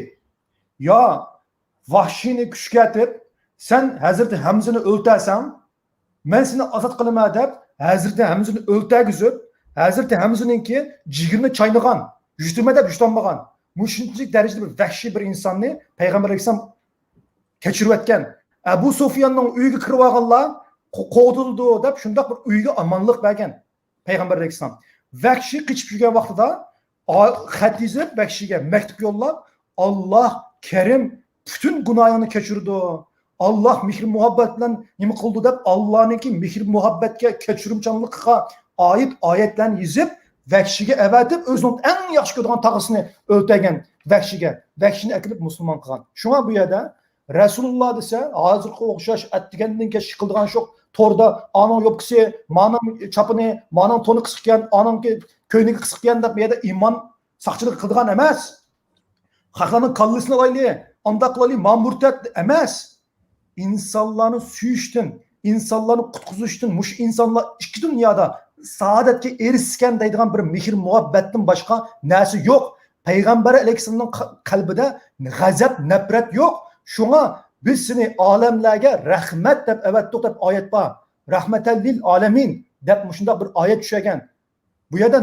يا ۋەھشىينى كۈچكە ئېتىپ، سەن ھەزرىتى ھەمزىنى ئۆلتۈرسەڭ، مەن سېنى ئازاد قىلىمەن دەپ، ھەزرىتى ھەمزىنى ئۆلتۈرگۈزۈپ، ھەزرىتى ھەمزىنىڭكى جىگىرىنى چاينىغان، يۇتىمەن دەپ يۇتالمىغان. مۇشۇنچىلىك دەرىجىدە بىر ۋەھشىي بىر ئىنساننى پەيغەمبەر ئەلەيھىسسالام كەچۈرۈۋەتكەن. ئەبۇ سۇفياننىڭ ئۆيىگە كىرىۋالغانلار قو-، قوغدىلىدۇ دەپ شۇنداق بىر ئۆيگە ئامانلىق بەرگەن پەيغەمبەر ئەلەيھىسسالام. ۋەھشىي قېچىپ يۈرگەن ۋاقتىدا ئا-، خەت يېزىپ ۋەھشىيگە، مەكتۇپ يوللاپ، «ئاللاھ كەرىم، پۈتۈن گۇناھىڭنى كەچۈرىدۇ. ئاللاھ مېھىر-مۇھەببەت بىلەن نېمە قىلىدۇ» دەپ، ئاللاھنىڭكى مېھىر-مۇھەببەتكە، كەچۈرۈمچانلىقىغا ئائىت ئايەتلەرنى يېزىپ، ۋەھشىيگە ئەۋەتىپ، ئۆزىنىڭ ئەڭ ياخشى كۆرىدىغان تاغىسىنى ئۆلتۈرگەن ۋەھشىيگە. ۋەھشىينى ئەكېلىپ مۇسۇلمان قىلغان. شۇڭا بۇ يەردە رەسۇلۇللا دېسە، ھازىرقىغا ئوخشاش ئەتىگەندىن كەچكە قىلىدىغان شۇ توردا ئانىڭ يوپكىسى، مانىڭ چاپىنى، مانىڭ تونى قىسىقكەن، ئانىڭكى كۆينىكى قىسىقكەن دەپ بۇ يەردە ئىمان ساقچىلىقى قىلىدىغان ئەمەس. خەقلەرنىڭ كاللىسىنى ئالايلى، ئانداق قىلايلى، ما مۇرتەت ئەمەس. ئىنسانلارنى سۆيۈشتىن، ئىنسانلارنى قۇتقۇزۇشتىن، مۇشۇ ئىنسانلار ئىككى دۇنيادا سائادەتكە ئېرىشسىكەن دەيدىغان بىر مېھىر-مۇھەببەتتىن باشقا نەرسە يوق. پەيغەمبەر ئەلەيھىسسالامنىڭ قە-، قەلبىدە غەزەپ، نەپرەت يوق. شۇڭا بىز سېنى ئالەملەرگە رەھمەت دەپ ئەۋەتتۇق دەپ ئايەت بار. رەھمەتەن لىل ئالەمىن دەپ مۇشۇنداق بىر ئايەت چۈشۈرگەن. بۇ يەردە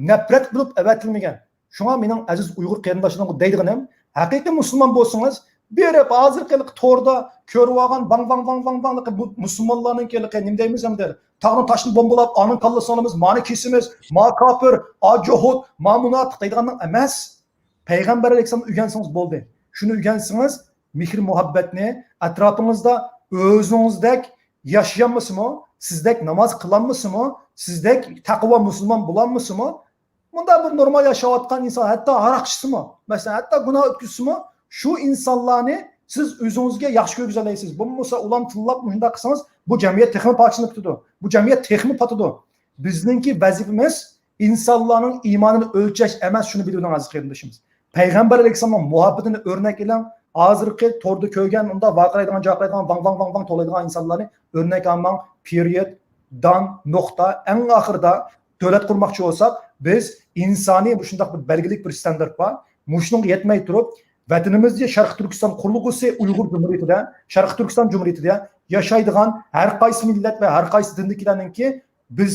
نەپرەت بولۇپ ئەۋەتىلمىگەن. شۇڭا مېنىڭ ئەزىز ئۇيغۇر قېرىنداشلىرىمغا دەيدىغىنىم، ھەقىقىي مۇسۇلمان بولسىڭىز، بېرىپ ھازىرقى ھېلىقى توردا كۆرۈۋالغان ۋاڭ ۋاڭ ۋاڭ ۋاڭ ۋاڭ ھېلىقى بۇ مۇسۇلمانلارنىڭكى ھېلىقى نېمە دەيمىز ئەمدى، تاغنى تاشنى بومبىلاپ، ئانىڭ كاللىسىنى ئالىمىز، مانى كېسىمىز، ما كاپىر، ئا جوھۇت، ما مۇناپىق دەيدىغاننىڭ ئەمەس. پەيغەمبەر ئەلەيھىسسالامنى ئۆگەنسىڭىز بولدى. شۇنى ئۆگەنسىڭىز، مېھىر-مۇھەببەتنى، ئەتراپىڭىزدا ئۆزىڭىزدەك ياشىيالمىسىمۇ، سىزدەك ناماز قىلالمىسىمۇ، سىزدەك تەقۋا مۇسۇلمان بولالمىسىمۇ، مۇنداق بىر نورمال ياشاۋاتقان ئىنسان، ھەتتا ھاراق ئىچسىمۇ، مەسىلەن، ھەتتا گۇناھ ئۆتكۈزسىمۇ، شۇ ئىنسانلارنى سىز ئۆزىڭىزگە ياخشى كۆرگۈزەلەيسىز. بولمىسا ئۇلارنى تىللاپ مۇشۇنداق قىلسىڭىز، بۇ جەمئىيەت تېخىمۇ پارچىلىنىپ كېتىدۇ. بۇ جەمئىيەت تېخىمۇ پاتىدۇ. بىزنىڭكى ۋەزىپىمىز ئىنسانلارنىڭ ئىمانىنى ئۆلچەش ئەمەس، شۇنى بىلىۋېلىڭ، ئەزىز قېرىندىشىمىز. پەيغەمبەر ئەلەيھىسسالامنىڭ مۇھەببىتىنى ئۆرنەك ئېلىڭ. ھازىرقى توردا كۆرگەن، ئۇنداق ۋارقىرايدىغان، جارقىرايدىغان، ۋاڭ، ۋاڭ، ۋاڭ، ۋاڭ توۋلايدىغان ئىنسانلارنى ئۆرنەك ئالماڭ. پېرىيود، دان، نۇقتا. ئەڭ ئاخىرىدا دۆلەت قۇرماقچى بولساق، بىز ئىنسانىي مۇشۇنداق بىر بەلگىلىك بىر ستاندارت بار. مۇشۇنىڭغا يەتمەي تۇرۇپ، ۋەتىنىمىزدە شەرقىي تۈركىستان قۇرۇلغۇسى ئۇيغۇر جۇمھۇرىيىتىدە، شەرقىي تۈركىستان جۇمھۇرىيىتىدە ياشايدىغان ھەر قايسى مىللەت ۋە ھەر قايسى دىندىكىلەرنىڭكى بىز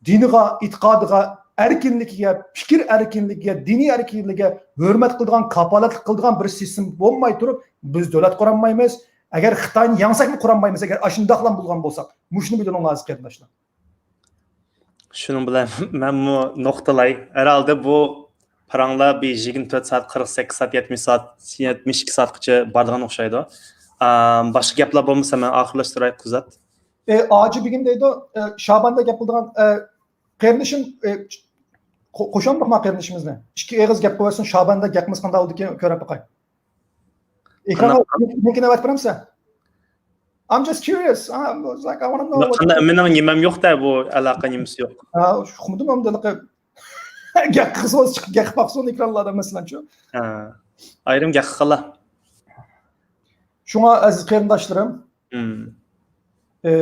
دىنىغا، ئېتىقادىغا، ئەركىنلىكىگە، پىكىر ئەركىنلىكىگە، دىنىي ئەركىنلىكىگە ھۆرمەت قىلىدىغان، كاپالەتلىك قىلىدىغان بىر سىستېما بولماي تۇرۇپ، بىز دۆلەت قۇرالمايمىز. ئەگەر خىتاينى يەڭسەكمۇ قۇرالمايمىز، ئەگەر ئاشۇنداقلا بولغان بولساق. مۇشۇنى بىلىڭلار، ئەزىز قېرىنداشلار. شۇنىڭ بىلەن مەنمۇ نۇقتىلاي. ھەرھالدا بۇ پاراڭلار بىر يىگىرمە تۆت سائەت، قىرىق سەككىز سائەت، يەتمىش سائەت، يەتمىش ئىككى سائەتقىچە بارىدىغان ئوخشايدۇ. ئام، باشقا گەپلەر بولمىسا، مەن ئاخىرلاشتۇراي، قۇزات. ئى، ئاجى بېگىم دەيدۇ، ئى، شاباندا گەپ قىلىدىغان، ئى، قېرىندىشىم، ئى، قو-، قوشامدۇق ما قېرىندىشىمىزنى؟ ئىككى ئېغىز گەپ قىلىۋەتسۇن، شاباندا گەپمىز قانداق بولىدىكەن، كۆرۈپ باقاي. ئېكرانغا لىنكىنى ئەۋەتىپ بېرەمسەن؟ I'm just curious. I was like, I wanna know what قانداق، مېنىڭ نېمەم يوق-دە، بۇ ئالاقە نېمىسى يوق. ھا، ئۇقمىدىم ئەمدى، گەپ قىلسىڭىز چىقىپ گەپ قىلسۇن ئېكرانلاردا، مەسىلەن، شۇ. ھا. ئايرىم گەپ قىلغانلار. شۇڭا، ئەزىز قېرىنداشلىرىم، مم. ئى،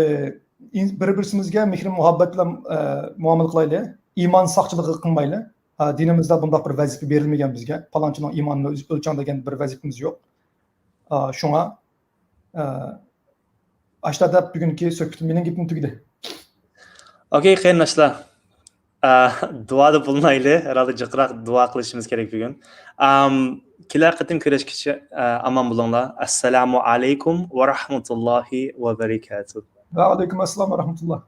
ئىن-، بىر-بىرسىمىزگە مېھرى مۇھەببەت بىلەن، ئى، مۇئامىلە قىلايلى. ئىمان ساقچىلىقى قىلمايلى. ھا، دىنىمىزدا بۇنداق بىر ۋەزىپە بېرىلمىگەن بىزگە. پالانچىنىڭ ئىمانىنى ئۆز-، ئۆلچەڭ دېگەن بىر ۋەزىپىمىز يوق. ئا، شۇڭا، ئا، ئاشتا دەپ بۈگۈنكى سۆھبىتىم، مېنىڭ گېپىم تۈگىدى. ئوكەي، قېرىنداشلار. ئا، دۇئادا بولۇنايلى. ھەرھالدا جىقراق دۇئا قىلىشىمىز كېرەك بۈگۈن. ئام، كېلەر قېتىم كۆرۈشكىچە، ئا، ئامان بولۇڭلار. ئەسسالامۇ ئەلەيكۇم ۋە رەھمەتۇللاھى ۋە بەرىكاتۇھ. ۋە ئەلەيكۇم ئەسسالام ۋە رەھمەتۇللا.